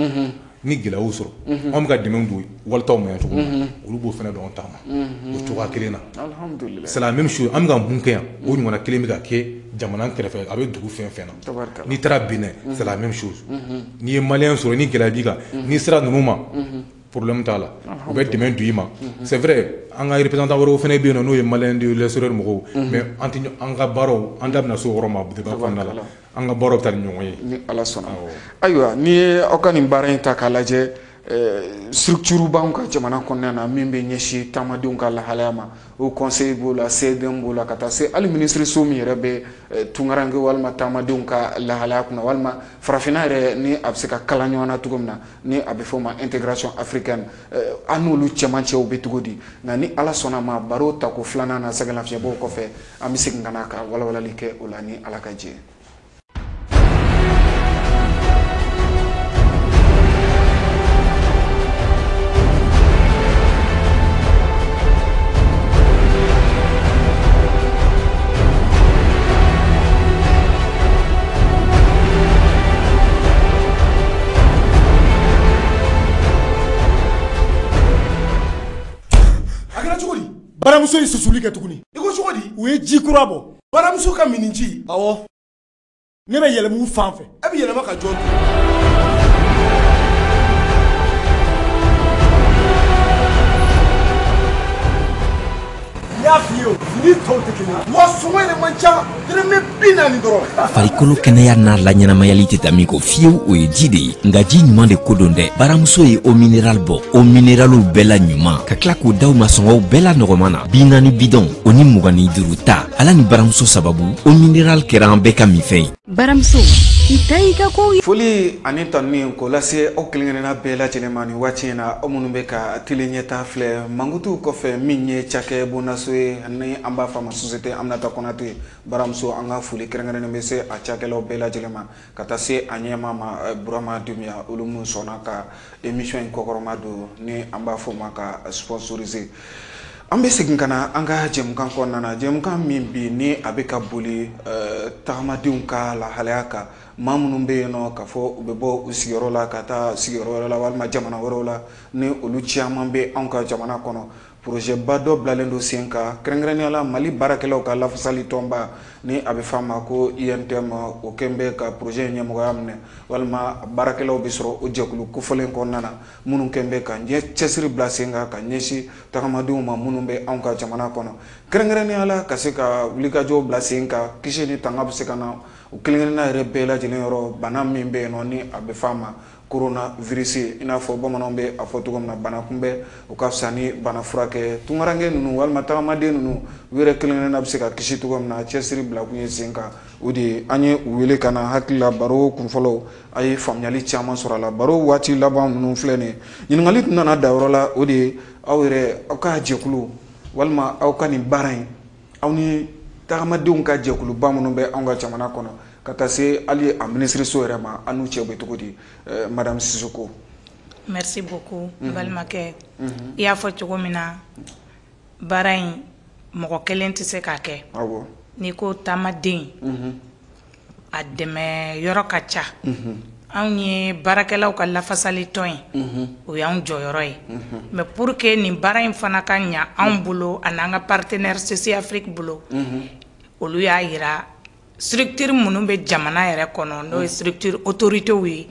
Speaker 3: Ni gɛlɛya y'u sɔrɔ, anw bɛ ka dɛmɛ don walitaw ma yan cogo min na, olu b'o fana dɔn an ta ma o cogoya kelen na.
Speaker 2: Alhamdulillah.
Speaker 3: C'est la même chose, an bɛ ka mun kɛ yan, o ɲɔgɔnna kelen bɛ ka kɛ jamana kɛrɛfɛ, a bɛ dugu fɛn fɛn na. N'i taara Benin, c'est la même chose. N'i ye malien sɔrɔ, ni gɛlɛya b'i kan, n'i sera ninnu ma, problème t'a la, u bɛ dɛmɛ don i ma. C'est vrai, an ka représentant wɛrɛw fana bɛ yen nɔ, n'o ye malien de l'extérieur mɔgɔw, mais an tɛ an ka baaraw, an da bɛna se o yɔrɔ ma débat kɔnɔna la. An ka baaraw bɛ taa ni ɲɔgɔn ye.
Speaker 2: Ni Ala sɔnna. Ayiwa, n'i ye aw ka nin baara in ta k'a lajɛ, structure b'anw ka jamana kɔnɔna na min bɛ ɲɛsin taamadenw ka lahalaya ma. O conseil b'o la, CDM b'o la, ka taa se hali ministre so min yɛrɛ bɛ tunkaranke walima taamadenw ka lahalaya kunna, walima farafinna yɛrɛ ni a bɛ se ka kala ɲɔgɔn na cogo min na, ni a bɛ fɔ o ma intégration africaine, an n'olu cɛmancɛw bɛ cogo di? Nka ni Ala sɔnna ma, baro tako filanan na sɛgɛnlafiɲɛbɔw kɔfɛ, an bɛ segin ka na ka walawalali kɛ o la ni Ala ka jɛ.
Speaker 5: Baramuso ye susuli kɛ tuguni.
Speaker 6: I ko cogo di?
Speaker 5: U ye ji kura bɔ.
Speaker 6: Baramuso ka mini ji.
Speaker 5: Awɔ. Ne bɛ yɛlɛma u fan fɛ.
Speaker 6: E bɛ yɛlɛma ka jɔn to?
Speaker 5: N y'a f'i ye o, fini tɔw tɛ kelen ye.
Speaker 6: Wa sɔngɔ yɛrɛ man ca, dɔrɔmɛ 40 dɔrɔn.
Speaker 7: Farikolo kɛnɛya n'a laɲɛnamayali tɛ taa min kɔ fiyewu, o ye ji de ye. Nka ji ɲuman de ko don dɛ. Baramuso ye eau minérale bɔ, eau minérale bɛɛ la ɲuman, ka tila k'o d'aw ma sɔngɔw bɛɛ la nɔgɔman na. 40 bidɔn o ni 25 ta. Ala ni baramuso sababu, eau minérale kɛra an bɛɛ ka minfɛn ye.
Speaker 8: Baramuso, i ta y'i ka kow ye.
Speaker 2: Foli ani tanuni k'o lase aw kelen-kelenna bɛɛ lajɛlen ma nin waati in na, aw minnu bɛ ka télé ɲɛta filɛ mankutu kɔfɛ min ye cakɛ bonnaso ye ni an b'a fɔ a ma société Aminata Konate. Baramuso, an ka foli kɛrɛnkɛrɛnnen bɛ se a cakɛlaw bɛɛ lajɛlen ma, ka taa se a ɲɛmaa ma Burama Dunbiya, olu minnu sɔnna ka émission in kɔkɔrɔma don ni an b'a fɔ o ma ka sponsoriser. An bɛ segin ka na an ka jɛmukan kɔnɔna na, jɛmukan min bi ni a bɛ ka boli tagamadenw ka lahalaya kan, maa minnu bɛ yen nɔ k'a fɔ u bɛ bɔ u sigiyɔrɔ la ka taa sigiyɔrɔ wɛrɛ la walima jamana wɛrɛw la, ni olu caman bɛ anw ka jamana kɔnɔ. Projet ba dɔ bilalen don sen kan, kɛrɛnkɛrɛnnenya la Mali baarakɛlaw ka lafasali tɔnba ni a bɛ f'a ma ko UNTM, o kɛlen bɛ ka projet in ɲɛmɔgɔya minɛ, walima baarakɛlaw bɛ sɔrɔ o jɛkulu kofɔlen kɔnɔna na, minnu kɛlen bɛ ka cɛsiri bila sen kan ka ɲɛsin tagamadenw ma minnu bɛ anw ka jamana kɔnɔ, kɛrɛnkɛrɛnnenya la ka se ka wulikajɔw bila sen kan, kisi ni tanga bɛ se ka na u kelen-kelenna yɛrɛ bɛɛ lajɛlen yɔrɔ bana min bɛ yen nɔ ni a bɛ f'a ma coronavirus, i n'a fɔ bamananw bɛ a fɔ cogo min na, bana kunbɛn o ka fisa ni bana furakɛ. Tunkaranke ninnu walima tagamaden ninnu u yɛrɛ kelen-kelenna bɛ se ka kisi cogo min na, cɛsiri bila kun ye sen kan, o de ye an ye u wele ka na. Hakili la baro kunfɔlɔw a ye faamuyali caman sɔrɔ a la. Baro waati laban ninnu filɛ nin ye, ɲininkali tun nana da yɔrɔ la, o de ye aw yɛrɛ aw ka jɛkulu walima aw ka nin baara in, aw ni tagamadenw ka jɛkuluba minnu bɛ anw ka jamana kɔnɔ, ka taa se hali a minisiriso yɛrɛ ma, an n'u cɛ bɛ cogo di, madame Sissoko?
Speaker 4: Merci beaucoup n balimakɛ. I y'a fɔ cogo min na, baara in, mɔgɔ kelen tɛ se k'a kɛ. N'i ko taamaden, a dɛmɛ yɔrɔ ka ca. Anw ye baarakɛlaw ka lafasali tɔn ye, o y'anw jɔyɔrɔ ye. Mais pour que nin baara in fana ka ɲa anw bolo ani an ka partenaire CC Afrique bolo, olu y'a yira structure minnu bɛ jamana yɛrɛ kɔnɔ, n'o ye structure autorités ye,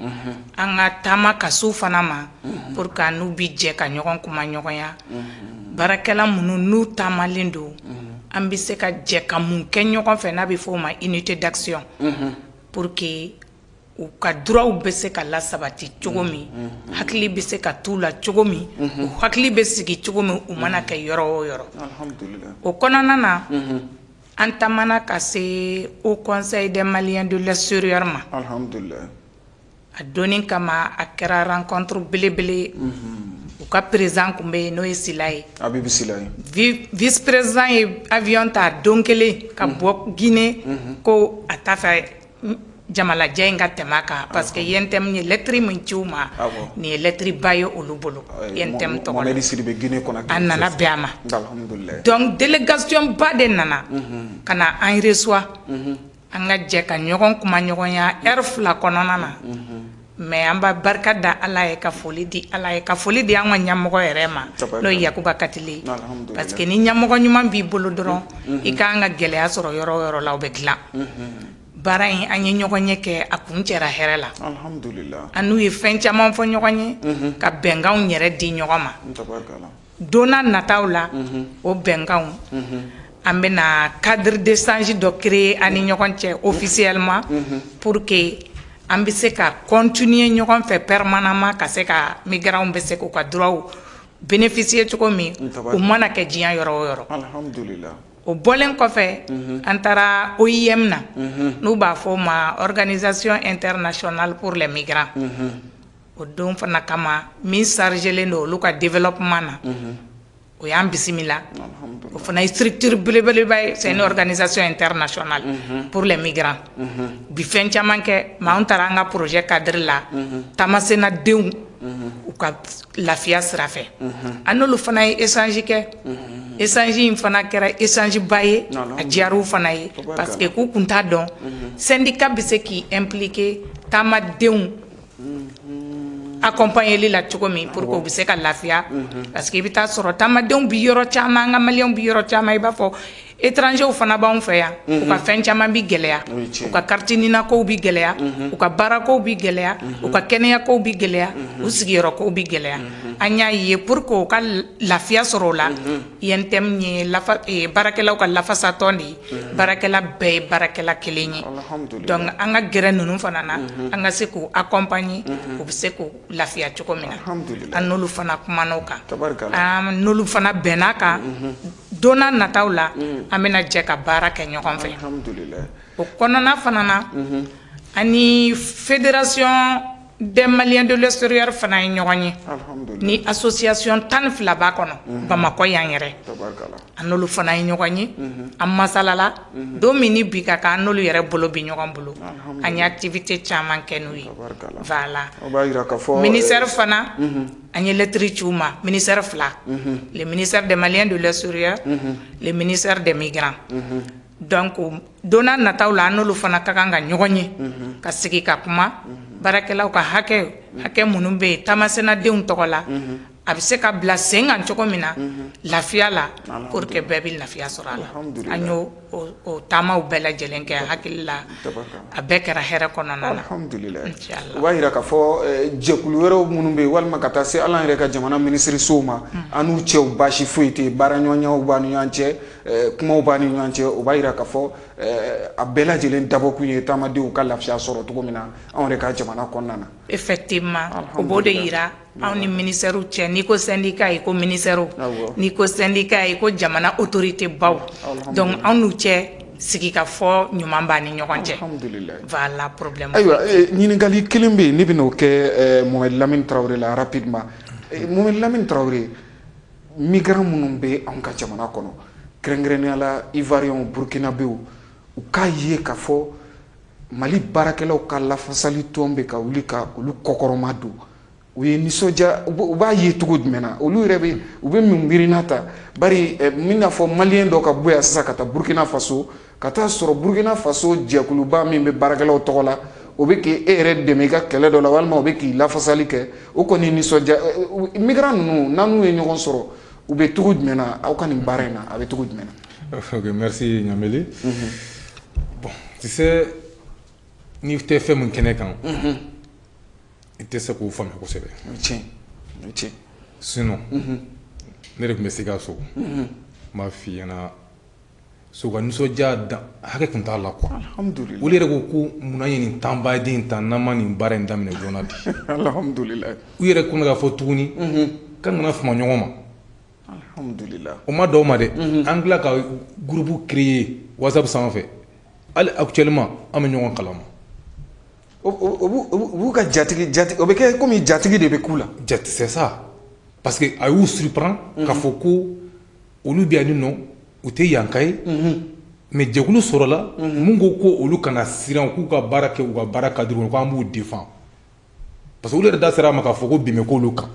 Speaker 4: an ka taama ka s'u fana ma pour que n'u bi jɛ ka ɲɔgɔn kuma ɲɔgɔnya. Baarakɛla minnu n'u taamalen don, an bɛ se ka jɛ ka mun kɛ ɲɔgɔn fɛ, n'a bɛ fɔ o ma unité d'action, pour que u ka droits bɛ se ka lasabati cogo min, hakili bɛ se ka t'u la cogo min, u hakili bɛ sigi cogo min, u mana kɛ yɔrɔ o yɔrɔ. O kɔnɔna na, an taamana ka se au Conseil des Maliens de l'extérieur ma. A donni kama, a kɛra rencontre belebele. U ka président tun bɛ yen, n'o ye Sila ye.
Speaker 2: Abibu Sila ye.
Speaker 4: Vice président ye avion ta don kelen ka bɔ Guinée, ko a t'a fɛ jamalajɛ in ka tɛmɛ a kan, parce que UNTM ye lettre min ci u ma, nin ye lettre ba ye olu bolo UNTM tɔgɔ la.
Speaker 2: Mohamed Sidibe, Guinée Conakry.
Speaker 4: A nana bɛn a ma. Donc délégation ba de nana ka na an reçoit, an ka jɛ ka ɲɔgɔn kuma ɲɔgɔnya heure 2 kɔnɔna na. Mais an b'a barika da Ala ye, ka foli di Ala ye, ka foli di an ka ɲɛmɔgɔ yɛrɛ ma, n'o ye Yakuba Katile ye, parce que ni ɲɛmɔgɔ ɲuman b'i bolo dɔrɔn, i ka kan ka gɛlɛya sɔrɔ yɔrɔ o yɔrɔ la, o bɛ dilan. Baara in, an ye ɲɔgɔn ɲɛ kɛ, a kun cɛra hɛrɛ la. An n'u ye fɛn caman fɔ ɲɔgɔn ye, ka bɛnkanw yɛrɛ di ɲɔgɔn ma. Don n'a nataw la, o bɛnkanw, an bɛna cadre d'échange dɔ créer an ni ɲɔgɔn cɛ officiellement, pour que an bɛ se ka continuer ɲɔgɔn fɛ permanemment, ka se ka migrants bɛ se k'u ka droits bénéficier cogo min, u mana kɛ diɲɛ yɔrɔ o yɔrɔ. O bɔlen kɔfɛ, an taara OIM na, n'u b'a fɔ o ma Organisation internationale pour les migrants. O don fana kama, min chargelen don olu ka développement na, o y'an bisimila. O fana ye structure belebeleba ye, c'est une organisation internationale pour les migrants. Bi fɛn caman kɛ, mais anw taara an ka projet cadre la, taamasennadenw u ka lafiya sira fɛ. An n'olu fana ye échange kɛ. Échange in fana kɛra échange ba ye, a diyara fana ye, parce que k'u kun t'a dɔn syndicat bɛ se k'i impliquer taamadenw accompagner la cogo min, pour que u bɛ se ka lafiya. Parce que i bɛ taa sɔrɔ taamadenw bi yɔrɔ caman, an ka maliyɛnw bi yɔrɔ caman, i b'a fɔ étrangers fana b'anw fɛ yan, u ka fɛn caman bi gɛlɛya, u ka carte NINA kow bi gɛlɛya, u ka baarakow bi gɛlɛya, u ka kɛnɛyakow bi gɛlɛya, u sigiyɔrɔkow bi gɛlɛya. An y'a ye, pour que u ka lafiya sɔrɔ o la, UNTM ye lafa baarakɛlaw ka lafasatɔn de ye. Baarakɛla bɛɛ ye baarakɛla kelen ye. Donc an ka gɛrɛ ninnu fana na, an ka se k'u accompagner, u bɛ se k'u lafiya cogo min na. An n'olu fana kumana o kan, an n'olu fana bɛn'a kan, don n'a nataw la, an bɛna jɛ ka baara kɛ ɲɔgɔn fɛ. O kɔnɔna fana na, ani Fédération des Maliens de l'extérieur fana ye ɲɔgɔn ye, ni association 12 b'a kɔnɔ Bamakɔ yan yɛrɛ. An n'olu fana ye ɲɔgɔn ye, an masalala don min ni bi ka kan, an n'olu yɛrɛ bolo bi ɲɔgɔn bolo, an ye activité caman kɛ n'u ye. Voilà, ministère fana, an ye lettre ci u ma, ministère fila, le ministère des Maliens de l'extérieur, le ministère des migrants. Donc don n'a nataw la, an n'olu fana ka kan ka ɲɔgɔn ye, ka sigi ka kuma baarakɛlaw ka hakɛ, hakɛ minnu bɛ yen taamasennadenw tɔgɔ la, a bɛ se ka bila sen kan cogo min na lafiya la, pour que bɛɛ bɛ lafiya sɔrɔ a la. An y'o o taamaw bɛɛ lajɛlen kɛ, hakili la a bɛɛ kɛra hɛrɛ kɔnɔna na.
Speaker 2: Alhamdulilayi. O b'a yira k'a fɔ jɛkulu wɛrɛw minnu bɛ yen, walima ka taa se ala yɛrɛ ka jamana minisirisow ma, an n'u cɛw baasi foyi tɛ yen, baaraɲɔgɔnyaw b'an ni ɲɔgɔn cɛ, kumaw b'an ni ɲɔgɔn cɛ. O b'a yira k'a fɔ a bɛɛ lajɛlen dabɔkun ye taamadenw ka lafiya sɔrɔ cogo min na anw yɛrɛ ka jamana kɔnɔna na.
Speaker 4: Effectivement, o b'o de yira anw ni ministère cɛ. N'i ko syndicat, i ko ministère, n'i ko syndicat, i ko jamana autorité baw. Donc anw n'u cɛ, sigi ka fɔ ɲuman b'an ni ɲɔgɔn cɛ. Voilà, problème.
Speaker 2: Ayiwa, ɲininkali kelen bɛ yen, ne bɛn'o kɛ Mohamed Lamine Traoré la rapidement. Mohamed Lamine Traoré, migrant minnu bɛ anw ka jamana kɔnɔ, kɛrɛnkɛrɛnnenya la Ivoirien, Burkinabéw, u k'a ye k'a fɔ Mali baarakɛlaw ka lafasali tɔn bɛ ka wuli ka olu kɔkɔrɔma don. U ye nisɔndiya, u b'a ye cogo jumɛn na? Olu yɛrɛ bɛ, u bɛ mun miirina ta? Bari n bɛna fɔ malien dɔ ka bɔ yan sisan ka taa Burkina Faso, ka taa sɔrɔ Burkina Faso jɛkuluba min bɛ baarakɛlaw tɔgɔ la, o bɛ k'e yɛrɛ dɛmɛ i ka kɛlɛ dɔ la, walima o bɛ k'i lafasali kɛ, o kɔni nisɔndiya. Migrant ninnu, n'an n'u ye ɲɔgɔn sɔrɔ, u bɛ cogo jumɛn na aw ka nin baara in na, a bɛ cogo jumɛn na?
Speaker 3: Ok, merci Ɲameli. Bon, tu sais, n'i tɛ fɛn min kɛnɛ kan, i tɛ se k'o faamuya kosɛbɛ.
Speaker 2: O ye tiɲɛ, o ye tiɲɛ.
Speaker 3: Sinon ne de tun bɛ Sikaso, n b'a f'i ɲɛna, so ka nisɔndiya dan hakɛ tun t'a la quoi.
Speaker 2: Alhamdulilayi.
Speaker 3: Olu yɛrɛ ko ko munna an ye nin tanbaden in ta, n'an ma nin baara in daminɛ joona bi?
Speaker 2: Alhamdulilayi.
Speaker 3: U yɛrɛ ko k'a fɔ tuguni k'an kana fama ɲɔgɔn ma.
Speaker 2: Alhamdulilayi.
Speaker 3: O ma dɔw ma dɛ, an tila ka groupe créer WhatsApp sanfɛ, hali actuellement an bɛ ɲɔgɔn kalama.
Speaker 2: U b'u ka jatigi jati, o bɛ kɛ komi jatigi de bɛ k'u la.
Speaker 3: Jate, c'est ça, parce que a y'u surprend k'a fɔ ko olu bɛ yan nin nɔ, u tɛ yanka ye, mais jɛkulu sɔrɔla mun ko ko olu kana siran, k'u ka baara kɛ u ka baara cadre kɔnɔ, k'an b'u défend, parce que olu yɛrɛ da sera a ma k'a fɔ ko bin bɛ k'olu kan.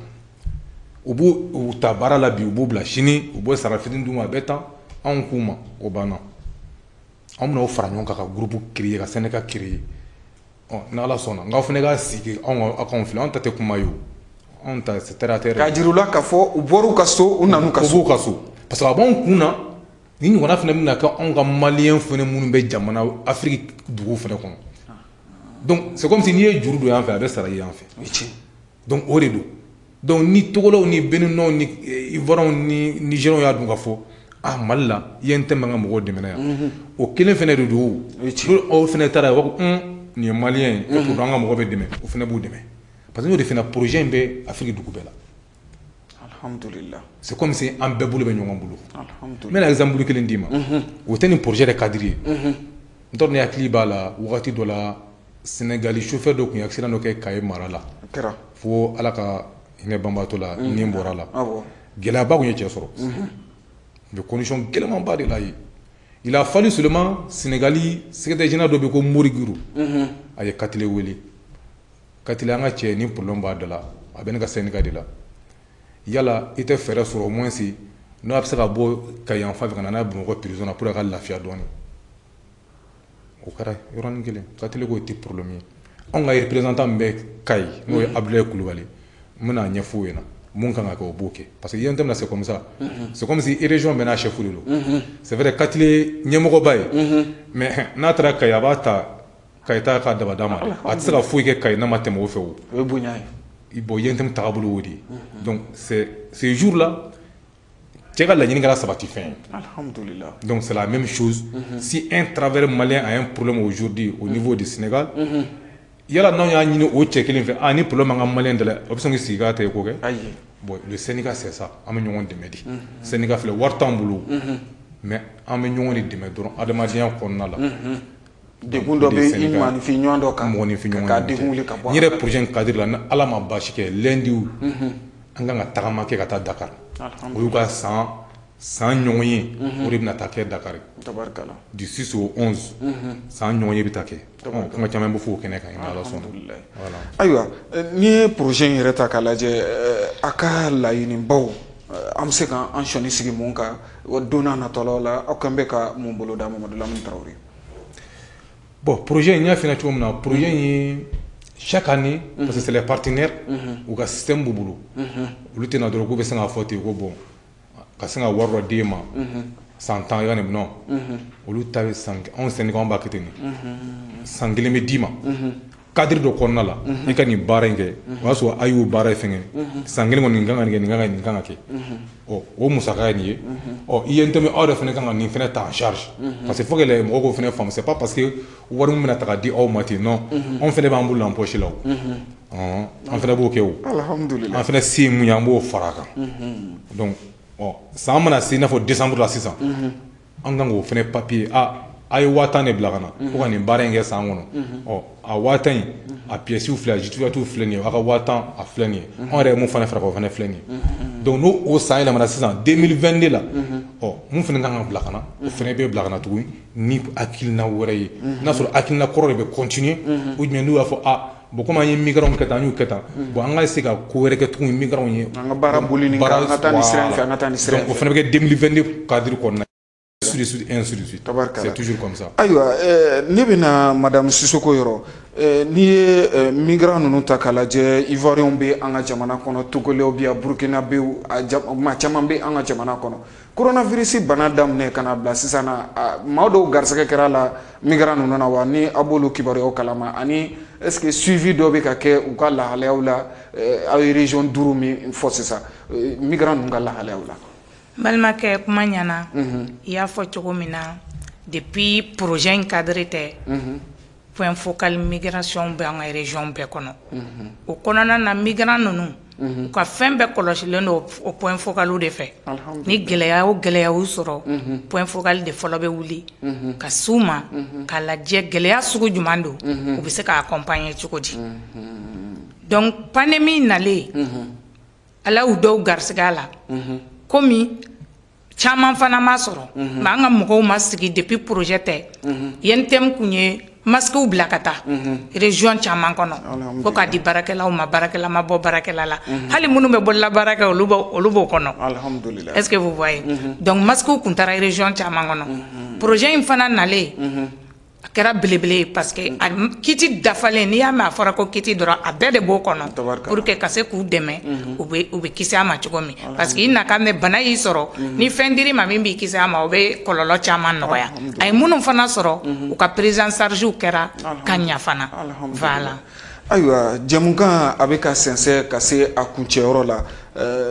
Speaker 3: U b'u u ta baara la bi, u b'u bila sini, u b'o sara fitinin d'u ma, a bɛ tan. Anw k'u ma o banna, anw bɛna o fara ɲɔgɔn kan ka groupe créer, ka syndicat créer. Ɔ, n'Ala sɔnna, nka aw fana ka sigi anw ka aw k'anw filɛ, anw ta tɛ kuma ye o, anw ta c'est terre à terre.
Speaker 2: K'a jira u la k'a fɔ u bɔr'u ka so, u nan'u ka
Speaker 3: u
Speaker 2: so.
Speaker 3: B'u ka so, parce que a b'anw kun na, ni ɲɔgɔnna fana bɛna kɛ anw ka malien fana minnu bɛ jamana Afrique dugu fana kɔnɔ. Donc c'est comme si n'i ye juru don yan fɛ, a bɛ sara i yan fɛ.
Speaker 2: O ye tiɲɛ.
Speaker 3: Donc o de don. Donc ni Togolaw ni Béninois ni Ivoiriens ni Nigériens y'a dɔn k'a fɔ ah, Mali la UNTM b'an ka mɔgɔw dɛmɛ yan, o kelen fana de don o.
Speaker 2: O ye tiɲɛ.
Speaker 3: Aw fana taara yen, u b'a fɔ nin ye malien ye, et pourtant an ka mɔgɔ bɛ dɛmɛ, o fana b'u dɛmɛ, parce que n'o de fana projet in bɛ Afrique dugu bɛɛ la.
Speaker 2: Alhamdulilayi.
Speaker 3: C'est comme si an bɛɛ bolo bɛ ɲɔgɔn bolo. N
Speaker 2: Alhamdulilayi.
Speaker 3: bɛna exemple kelen d'i ma, o tɛ nin projet de cadre ye. N t'a dɔn, ne hakili b'a la, wagati dɔ la, Sénégali chauffeur dɔ tun ye accident dɔ kɛ Kaye mara la.
Speaker 2: O kɛra.
Speaker 3: Fo Ala ka hinɛ banbaatɔ la, nin bɔra la.
Speaker 2: Awɔ.
Speaker 3: Gɛlɛyaba tun ye cɛ sɔrɔ, mais condition gɛlɛnmanba de la yen. Il a fallu seulement Sénégali secrétaire général dɔ bɛ yen ko Mori Giru, a ye Katile wele. Katile, an ka cɛ, ni problème b'a da la, a bɛ ne ka syndicat de la, yala i tɛ fɛɛrɛ sɔrɔ au moins n'o a bɛ se ka bɔ Kayi yan fan fɛ ka na n'a ye Bamakɔ prison na pour a ka lafiya dɔɔni? O kɛra yɔrɔnin kelen. Katile k'o tɛ problème ye, anw ka représentant min bɛ Kayi, n'o ye Abdoulaye Kulubali, n bɛna ɲɛfɔ o ɲɛna mun kan ka kɛ, o b'o kɛ, parce que UNTM na, c'est comme ça, c'est comme si région bɛɛ n'a chef de don. C'est vrai, Katile ɲɛmɔgɔba ye, mais n'a taara Kayi, a b'a ta Kayi ta ka daba d'a ma dɛ, a tɛ se ka foyi kɛ Kayi n'a ma tɛmɛ o fɛ o.
Speaker 2: O ye bonya ye.
Speaker 3: Bon, UNTM tagabolo y'o de ye. Donc c'est ce jour là cɛ ka laɲini kɛra sabati fɛn ye.
Speaker 2: Alhamdulilayi.
Speaker 3: Donc c'est la même chose. Si un travailleur malien a un problème aujourd'hui au niveau du Sénégal, yala n'anw y'a ɲini o cɛ kelen fɛ, ah, ni problème b'an ka malien da la, o bɛ sɔn k'i sigi k'a tɛ ko kɛ?
Speaker 2: Ayi.
Speaker 3: Bon, le syndicat, c'est ça, an bɛ ɲɔgɔn dɛmɛ de. Syndicat filɛ, wari t'an bolo, mais an bɛ ɲɔgɔn de dɛmɛ dɔrɔn adamadenya kɔnɔna la.
Speaker 2: Degun dɔ bɛ i maanifin ɲɔgɔn dɔ kan,
Speaker 3: mɔgɔninfin ɲɔgɔn.
Speaker 2: K'a degun wuli ka bɔ.
Speaker 3: N yɛrɛ, projet in cadre la, ni Ala ma baasi kɛ, lundi an kan ka tagama kɛ ka taa Dakar. O y'u ka san ɲɔgɔn ye, o de bɛna taa kɛ Dakar.
Speaker 2: Tabarikala.
Speaker 3: Du 6 au 11, san ɲɔgɔn ye bɛ taa kɛ. Kuma caman bɛ fɔ o kɛnɛ kan, ni Ala sɔnna.
Speaker 2: Alhamdulilayi.
Speaker 3: Voilà.
Speaker 2: Ayiwa, n'i ye projet in yɛrɛ ta k'a lajɛ, a ka laɲinibaw, an bɛ se k'an sɔnni sigi mun kan don n'a nataw la, aw kan bɛ ka mun bolo da, Mamadu Lamini Tarawele?
Speaker 3: Bon, projet in, n y'a f'i ɲɛna cogo min na, projet in ye chaque année, parce que c'est les partenaires, u ka système b'u bolo. Olu tɛna dɔrɔn k'u bɛ sin k'a fɔ ten ko bon, ka sin ka wari dɔ d'e ma san 10 i ka nin. Non, olu ta bɛ san, anw syndicat anw b'a kɛ ten de. San kelen bɛ d'i ma cadre dɔ kɔnɔna la, i ka nin baara in kɛ, o y'a sɔrɔ a y'o baara in fɛngɛ san kelen kɔni, nin kan ka nin kɛ, nin kan ka nin kan ka kɛ, ɔ, o musaka ye nin ye. Ɔ, UNTM aw yɛrɛ fana kan ka nin fana ta en charge, parce que faut que les mɔgɔw k'o fana faamu, c'est pas parce que wari min bɛna ta ka di aw ma ten, non, anw fana b'an bolo en poche la o, an fana b'o kɛ o.
Speaker 2: Alhamdulilayi.
Speaker 3: An fana se ye mun ye, an b'o fara a kan. Donc ɔ, san mana se i n'a fɔ décembre la sisan, an kan k'o fana papier, a a ye 10 000 de bila ka na ko ka nin baara in kɛ san kɔnɔ. Ɔ, a 10 000 in, a pièces filɛ, a justificatifs filɛ nin ye, a ka 10 000 a filɛ nin ye, anw yɛrɛ ye mun fana fara kan, o fana filɛ nin ye. Donc n'o o san yɛlɛmana sisan 2022 la, ɔ, mun fana kan ka bila ka na, o fana bɛ bila ka na tuguni ni hakilina wɛrɛ ye, n'a sɔrɔ hakilina kɔrɔ de bɛ continuer, ou bien n'u y'a fɔ a Bon, comme an ye migrants kɛ tan, an y'u kɛ tan, bon, an ka essayer ka ko wɛrɛ kɛ tuguni migrants ye.
Speaker 2: An ka baara boli nin kan, an ka taa nin sira in fɛ, an ka taa nin sira in fɛ.
Speaker 3: Donc o fana bɛ kɛ 2022 cadre kɔnɔna, ainsi de suite, ainsi de suite. C'est toujours comme ça.
Speaker 2: Ayiwa, ne bɛna madame Sissoko yɔrɔ. N'i ye migrants ninnu ta k'a lajɛ, Ivoiriens bɛ an ka jamana kɔnɔ, Togolais bɛ yan, Burkinabéw, maa caman bɛ an ka jamana kɔnɔ. Coronavirus bana daminɛ ka na bila sisan na, maa dɔw garisɛgɛ kɛra la migrants ninnu na wa, ni aw b'olu kibaruyaw kalama, ani est ce que suivi dɔ bɛ ka kɛ u ka lahalayaw la? Aw ye région 5 min fɔ sisan, migrants ninnu ka lahalayaw la.
Speaker 4: N balimakɛ, kuma ɲɛna. I y'a fɔ cogo min na, depuis projet in cadre tɛ, point focal migration bɛ an ka région bɛɛ kɔnɔ. O kɔnɔna na, migrant ninnu, u ka fɛn bɛɛ kɔlɔsilen don o point focal de fɛ. Ni gɛlɛya o gɛlɛya y'u sɔrɔ, point focal de fɔlɔ bɛ wuli ka s'u ma k'a lajɛ gɛlɛya sugu jumɛn don, u bɛ se k'a accompagner cogo di. Donc pandémie nalen, Ala y'u dɔw garisɛgɛ a la, komi caman fana ma sɔrɔ. Mais an ka mɔgɔw ma sigi. Depuis projet tɛ, UNTM kun ye masques bila ka taa région caman kɔnɔ ko k'a di baarakɛlaw ma. Baarakɛla ma bɔ baarakɛla la, hali minnu bɛ bolola baara kɛ, olu b'o kɔnɔ. Est-ce que vous voyez? Donc masques kun taara région caman kɔnɔ. Projet in fana nalen, a kɛra belebele ye, parce que a kit dafalen, n'i y'a mɛn a fɔra ko kit dɔrɔn, a bɛɛ de b'o kɔnɔ pour que ka se k'u dɛmɛ, u bɛ kisi a ma cogo min. Parce que i nakan mɛn, bana y'i sɔrɔ, ni fɛn dir'i ma min b'i kisi a ma, o bɛ kɔlɔlɔ caman nɔgɔya. A ye minnu fana sɔrɔ, u ka prise en charge kɛra ka ɲa fana, voilà.
Speaker 2: Ayiwa, jɛmukan a bɛ ka sɛnsɛn ka se a kuncɛyɔrɔ la.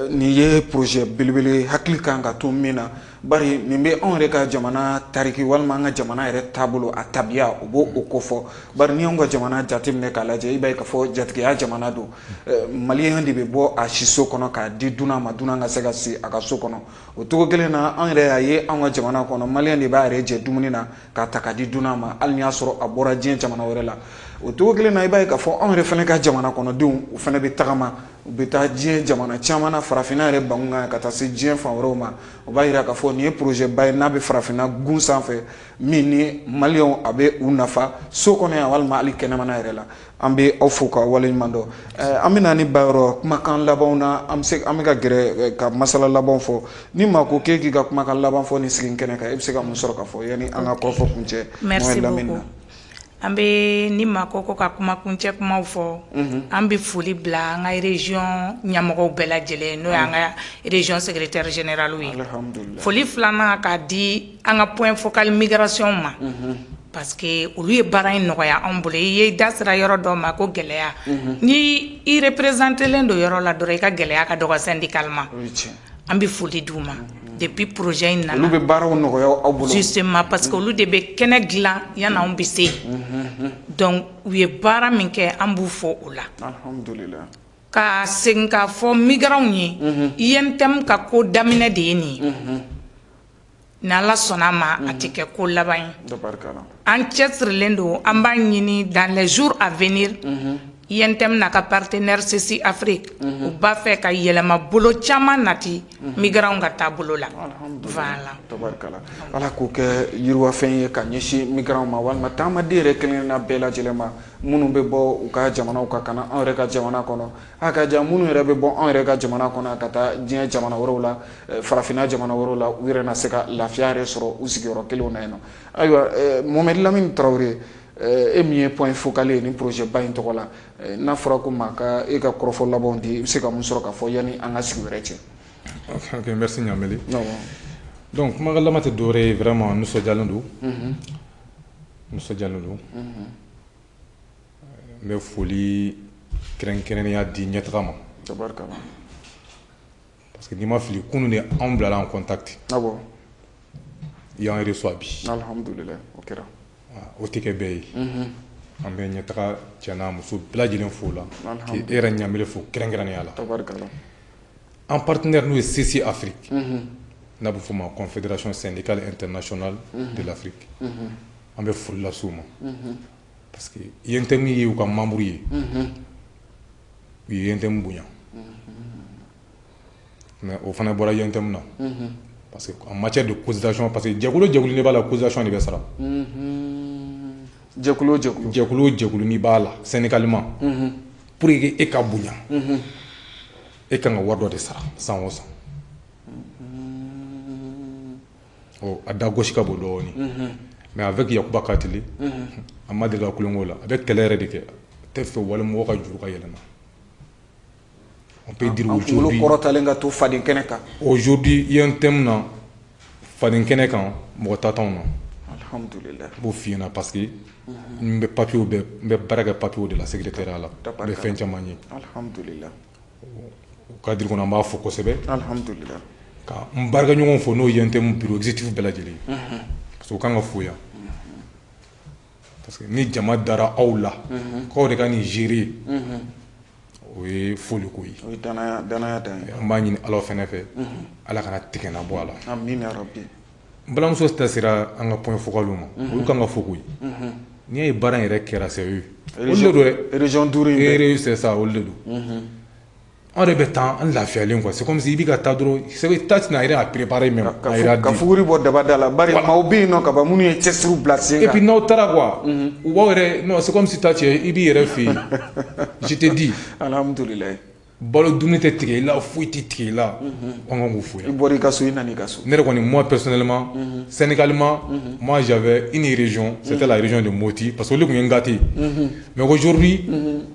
Speaker 2: Nin ye projet belebele, hakili kan ka to min na, bari nin bɛ anw yɛrɛ ka jamana tariki walima an ka jamana yɛrɛ taabolo, a tabiya, o b'o o kofɔ. Bari n'i y'anw ka jamana jateminɛ k'a lajɛ, i b'a ye k'a fɔ jatigiya jamana don. Maliyɛn de bɛ bɔ a siso kɔnɔ k'a di dunan ma, dunan ka se ka si a ka so kɔnɔ. O cogo kelen na, an yɛrɛ y'a ye anw ka jamana kɔnɔ, maliyɛn de b'a yɛrɛ jɛ dumuni na k'a ta k'a di dunan ma, hali n'i y'a sɔrɔ a bɔra diɲɛ jamana wɛrɛ la. O cogo kelen na, i b'a ye k'a fɔ anw yɛrɛ fana ka jamana kɔnɔdenw, u fana bɛ tagama, u bɛ taa diɲɛ jamana caman na, farafinna yɛrɛ bangun kan, ka taa se diɲɛ fan wɛrɛw ma. O b'a yira k'a fɔ nin ye projet ba ye n'a bɛ farafinna gun sanfɛ, min ni maliyɛnw a bɛ u nafa so kɔnɔ yan walima hali kɛnɛmana yɛrɛ la. An bɛ aw fo ka waleɲuman dɔn. An bɛ na ni bayɔrɔ kumakan labanw na. An bɛ se, an bɛ ka gɛrɛ ka masala labanw fɔ. Ni maa ko k'e k'i ka kumakan laban fɔ nin sigi kɛnɛ kan, e bɛ se ka mun sɔrɔ ka fɔ yanni an ka kɔrɔfɔ kuncɛ?
Speaker 4: Merci beaucoup. An bɛ ni maa ko ko ka kumakuncɛ kumaw fɔ, an bɛ foli bila an ka région ɲɛmɔgɔw bɛɛ lajɛlen, n'o y'an ka région secrétaire général ye. Foli filanan, k'a di an ka point focal migration ma, parce que olu ye baara in nɔgɔya anw bolo. I ye da sera yɔrɔ dɔ ma ko gɛlɛya, ni i représentélen don yɔrɔ la dɔrɔn, i ka gɛlɛya ka dɔgɔ syndicalement. An bɛ foli d'u ma. Depuis projet in nana,
Speaker 2: olu bɛ baaraw nɔgɔya aw bolo.
Speaker 4: Justement, parce que olu de bɛ kɛnɛ dilan yanni anw bɛ se. Donc u ye baara min kɛ, an b'u fo o la. Ka segin k'a fɔ migrants ye, UNTM ka ko daminɛ de ye nin ye. Ni Ala sɔnna a ma, a tɛ kɛ ko laban ye. An cɛsirilen don. An b'a ɲini dans les jours à venir, UNTM n'a ka partenaire CECI Afrique, u b'a fɛ ka yɛlɛma bolo caman nati migrants ka taabolo la, voilà.
Speaker 2: Tabarikala, Ala k'o kɛ yiriwafɛn ye ka ɲɛsin migrants ma walima taamaden yɛrɛ kelen-kelenna bɛɛ lajɛlen ma, minnu bɛ bɔ u ka jamanaw kan ka na anw yɛrɛ ka jamana kɔnɔ. A ka jan minnu yɛrɛ bɛ bɔ anw yɛrɛ ka jamana kɔnɔ ka taa diɲɛ jamana wɛrɛw la, farafinna jamana wɛrɛw la, u yɛrɛ na se ka lafiya yɛrɛ sɔrɔ u sigiyɔrɔ kelenw na yen nɔ. Ayiwa, Mohamed Lamine Traoré, e min ye point focal ye nin projet ba in tɔgɔ la, n'a fɔra ko maa ka e ka kɔrɔfɔ labanw di, i bɛ se ka mun sɔrɔ ka fɔ yanni an ka sigi wɛrɛ cɛ?
Speaker 3: Ok, merci Ɲameli. Donc kumakan laban tɛ dɔwɛrɛ ye, vraiment nisɔndiyalen don, nisɔndiyalen don. N bɛ foli kɛrɛnkɛrɛnnenya di ɲɛtaga ma, parce que n'i ma fili, kunun de anw bilala en contact. I y'an reçoit bi.
Speaker 2: Alhamdulilayi, o kɛra.
Speaker 3: O tɛ kɛ bɛɛ ye. An bɛ ɲɛtaga cɛ n'a muso bɛɛ lajɛlen fo la, k'e yɛrɛ Ɲamele fo kɛrɛnkɛrɛnnenya la. An partenaire, n'o ye CECI Afrique, n'a bɛ f'o ma Confédération syndicale internationale de l'Afrique, an bɛ foli lase u ma, parce que UNTM ye u ka membre ye, u ye UNTM bonya. Mais o fana bɔra UNTM na, parce que en matière de cotisation, parce que jɛkulu o jɛkulu, ne b'a la, cotisation de bɛ sara.
Speaker 2: Jɛkulu o jɛkulu.
Speaker 3: Jɛkulu o jɛkulu n'i b'a la syndicalement. Pour que e ka bonya. E kan ka wari dɔ de sara san o san. Ɔ a da gosi ka bon dɔɔnin. Mais avec Yakuba Katile, a ma deli ka kulonkɛ o la, a bɛ kɛlɛ yɛrɛ de kɛ. A tɛ fɛ wali mɔgɔ ka juru ka yɛlɛma. On peut dire aujourd'hui.
Speaker 2: Kunkolo kɔrɔtalen ka to faden kɛnɛ kan.
Speaker 3: Aujourd'hui UNTM na faden kɛnɛ kan mɔgɔ ta t'anw na.
Speaker 2: Alhamdulillah.
Speaker 3: N b'o f'i ɲɛna parce que n bɛ papier bɛɛ, n bɛ baara kɛ papier de la secrétariat la. N bɛ fɛn caman ye.
Speaker 2: Alhamdulillah.
Speaker 3: O cadre kɔnɔ an b'a fɔ kosɛbɛ.
Speaker 2: Alhamdulillah.
Speaker 3: Ka n baarakɛɲɔgɔnw fo n'o ye UNTM bureau exécutif bɛɛ lajɛlen ye. Parce que o kan ka fo yan. Parce que ni jama dara aw la. K'aw de ka nin gérer. O ye foli ko ye.
Speaker 2: O ye danaya dan ye.
Speaker 3: An b'a ɲini Ala fɛnɛ fɛ. Ala kana tigɛ na bɔ a la.
Speaker 2: Amina rabbi.
Speaker 3: N balimamuso ta sera an ka point focal ma. Olu kan ka fo koyi. N'i y'a ye baara in yɛrɛ kɛra c'est eux. Olu de don dɛ.
Speaker 2: Région 5 in bɛɛ.
Speaker 3: C'est ça, olu de don. Anw de bɛ taa an lafiyalen quoi. C'est comme si i bɛ ka taa dɔrɔn, c'est ta tɛna yɛrɛ a préparer même.
Speaker 2: Ka fuguri bɔ daba da la bari maaw bɛ yen nɔ ka ban minnu ye cɛsiriw bila sen kan.
Speaker 3: Et puis n'aw taara quoi. U b'aw yɛrɛ non c'est comme si ta cɛ i b'i yɛrɛ fɛ yen. Je te dis.
Speaker 2: Alhamdulilayi.
Speaker 3: Balo dumuni tɛ tigɛ i la foyi tɛ tigɛ i la. An kan k'u fo yan.
Speaker 2: I bɔra i ka so i nana i ka so.
Speaker 3: Ne yɛrɛ kɔni moi personnellement. Syndicalement. Moi j'avais une région c'était la région de Moti parce que olu tun ye n gâté. Mais aujourd'hui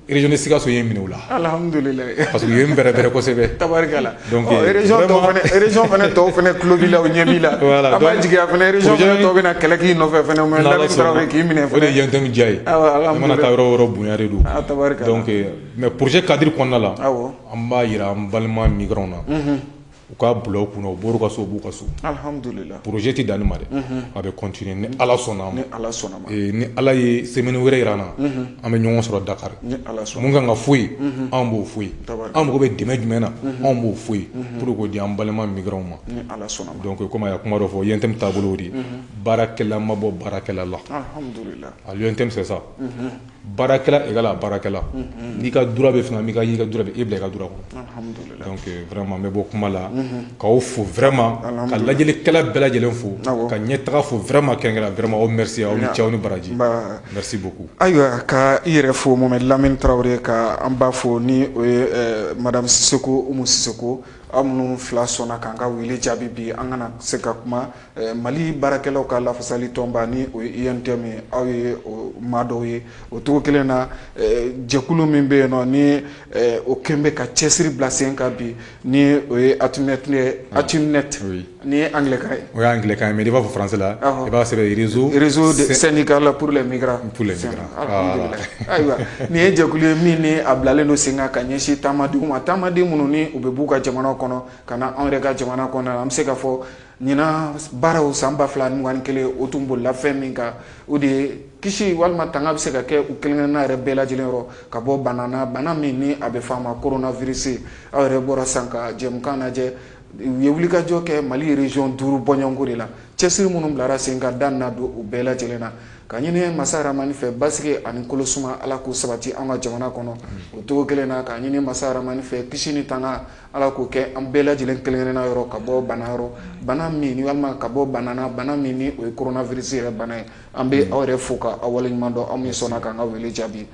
Speaker 3: région de Sikaso ye n minɛ o la.
Speaker 2: Alhamdulilayi.
Speaker 3: Parce que u ye n bɛrɛ bɛrɛ kosɛbɛ.
Speaker 2: Tabarikala.
Speaker 3: Donc
Speaker 2: région tɔw fana région fana tɔw fana tulo b'i la u ɲɛ b'i la.
Speaker 3: Voilà.
Speaker 2: An b'a jigiya fana région fana tɔw bɛna kɛlɛ k'i nɔfɛ fana mais Lamine Traoré k'i minɛ fana.
Speaker 3: O de ye UNTM diya ye.
Speaker 2: Awɔ
Speaker 3: I mana taa yɔrɔ o yɔrɔ bonya de don.
Speaker 2: Ah tabarikala.
Speaker 3: Donc mais projet cadre kɔnɔna la.
Speaker 2: Awɔ.
Speaker 3: An b'a yira an balima migrants na. U k'a bila u kunna u bɔr'u ka so u b'u ka so.
Speaker 2: Alhamdulillah.
Speaker 3: Projet tɛ dan nin ma dɛ. A bɛ continuer ni Ala sɔnna a ma.
Speaker 2: Ni Ala sɔnna ma.
Speaker 3: Ni Ala ye semaine wɛrɛ yira an na. An bɛ ɲɔgɔn sɔrɔ Dakar.
Speaker 2: Ni Ala sɔnna.
Speaker 3: Mun kan ka fɔ yen. Anw b'o fɔ yen. An mago bɛ dɛmɛ jumɛn na. Anw b'o fɔ yen. Pour k'o di an balima migrants ma.
Speaker 2: Ni Ala sɔnna ma.
Speaker 3: Donc komi a ye kuma dɔ fɔ UNTM taabolo de ye. Baarakɛla ma bɔ baarakɛla la.
Speaker 2: Alhamdulillah.
Speaker 3: À l'UNTM c'est ça. Baarakɛla égale à baarakɛla. N'i ka droit bɛ fɛn n'i ka droit bɛ e bila i ka droit kɔnɔ.
Speaker 2: Alhamdulillah.
Speaker 3: Donc vraiment n bɛ bɔ kuma la. K'aw fo vraiment. Ka lajɛlikɛla bɛɛ lajɛlen fo. Ka ɲɛtaga fo vraiment kɛrɛnkɛrɛn vraiment aw merci aw ni ce aw ni baraji. Merci beaucoup.
Speaker 2: Ayiwa ka i yɛrɛ fo Mohamed Lamine Traoré ka an ba fo ni o ye madame Sissoko Umu Sissoko aw minnu fila sɔnna k'an ka wele jaabi bi an kana se ka kuma Mali baarakɛlaw ka lafasali tɔnba ni o ye UNTM ye aw ye o maa dɔw ye o cogo kelen na jɛkulu min bɛ yen nɔ ni o kɛn bɛ ka cɛsiri bila sen kan bi ni o ye Atunet ni ye anglais kan ye.
Speaker 3: O ye anglais kan ye mais n'i b'a fɔ français la i b'a sɛbɛn
Speaker 2: réseau syndical pour les migrants.
Speaker 3: Pour les migrants.
Speaker 2: Alhamdulillah. Ayiwa nin ye jɛkulu ye min ni a bilalen don sen kan ka ɲɛsin taamadenw ma taamaden minnu ni u bɛ b'u ka jamana kɔnɔ ka na anw yɛrɛ ka jamana kɔnɔ an bɛ se ka fɔ ɲinan baaraw san 2021 o tun bolila fɛn min kan o de ye kisi walima tanga bɛ se ka kɛ u kelen-kelenna yɛrɛ bɛɛ lajɛlen yɔrɔ ka bɔ bana na bana min ni a bɛ fɔ a ma coronavirus aw yɛrɛ bɔra san ka jɛmukan lajɛ u ye wulikajɔ kɛ Mali région 5 bɔɲɔgɔnko de la cɛsiri minnu bilara sen kan da na don u bɛɛ lajɛlen na ka ɲini masa Ramani fɛ basigi ani kolosuma Ala k'o sabati an ka jamana kɔnɔ o cogo kelen na ka ɲini masa Ramani fɛ kisi ni tanga Ala k'o kɛ an bɛɛ lajɛlen kelen-kelenna yɔrɔ ka bɔ bana yɔrɔ bana min walima ka bɔ bana na bana min ni o ye coronavirus yɛrɛ bana ye an bɛ aw yɛrɛ fo ka aw waleɲuman dɔn aw min sɔnna k'an ka wele jaabi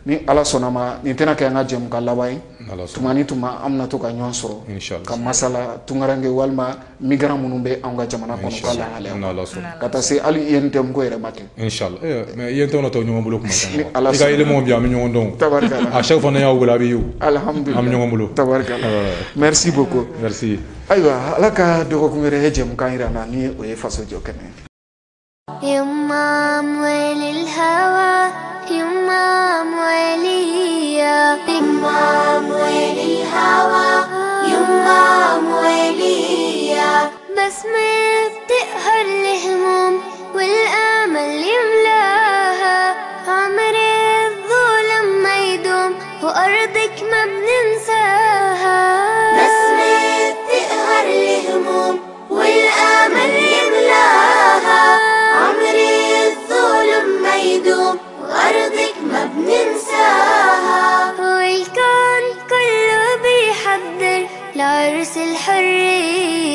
Speaker 2: ni Ala sɔnna ma nin tɛna kɛ an ka jɛmukan laban ye tuma ni tuma an bɛna to ka ɲɔgɔn sɔrɔ ka masala tunkaranke walima migrant minnu bɛ anw ka jamana kɔnɔ ka lahalaya ka taa se hali UNTM ko yɛrɛ ma kɛ.
Speaker 3: Inchallah. Mais UNTM na tɔ ɲɔgɔn bolo kuma caman. I ka élément bi an bɛ ɲɔgɔn dɔn.
Speaker 2: Tabarikala.
Speaker 3: À chaque fois n'an y'aw wele a bɛ ye o.
Speaker 2: Alhamdulillah.
Speaker 3: An bɛ ɲɔgɔn bolo.
Speaker 2: Tabarikala. Merci beaucoup.
Speaker 3: Merci.
Speaker 2: Ayiwa Ala ka dɔgɔkun wɛrɛ jɛmukan yira an na ni o ye faso jɔ kɛnɛ ye.
Speaker 1: يما أموال الهوى يما أمواليا يما أموال الهوى يما أمواليا بسمة بتقهر الهموم والأمل يملاها عمر الظلم ما يدوم وأرضك ما بننساها بسمة بتقهر الهموم والأمل يملاها عمر الظلم ما يدوم وأرضك ما بننساها والكون كله بيحضر لعرس الحرية.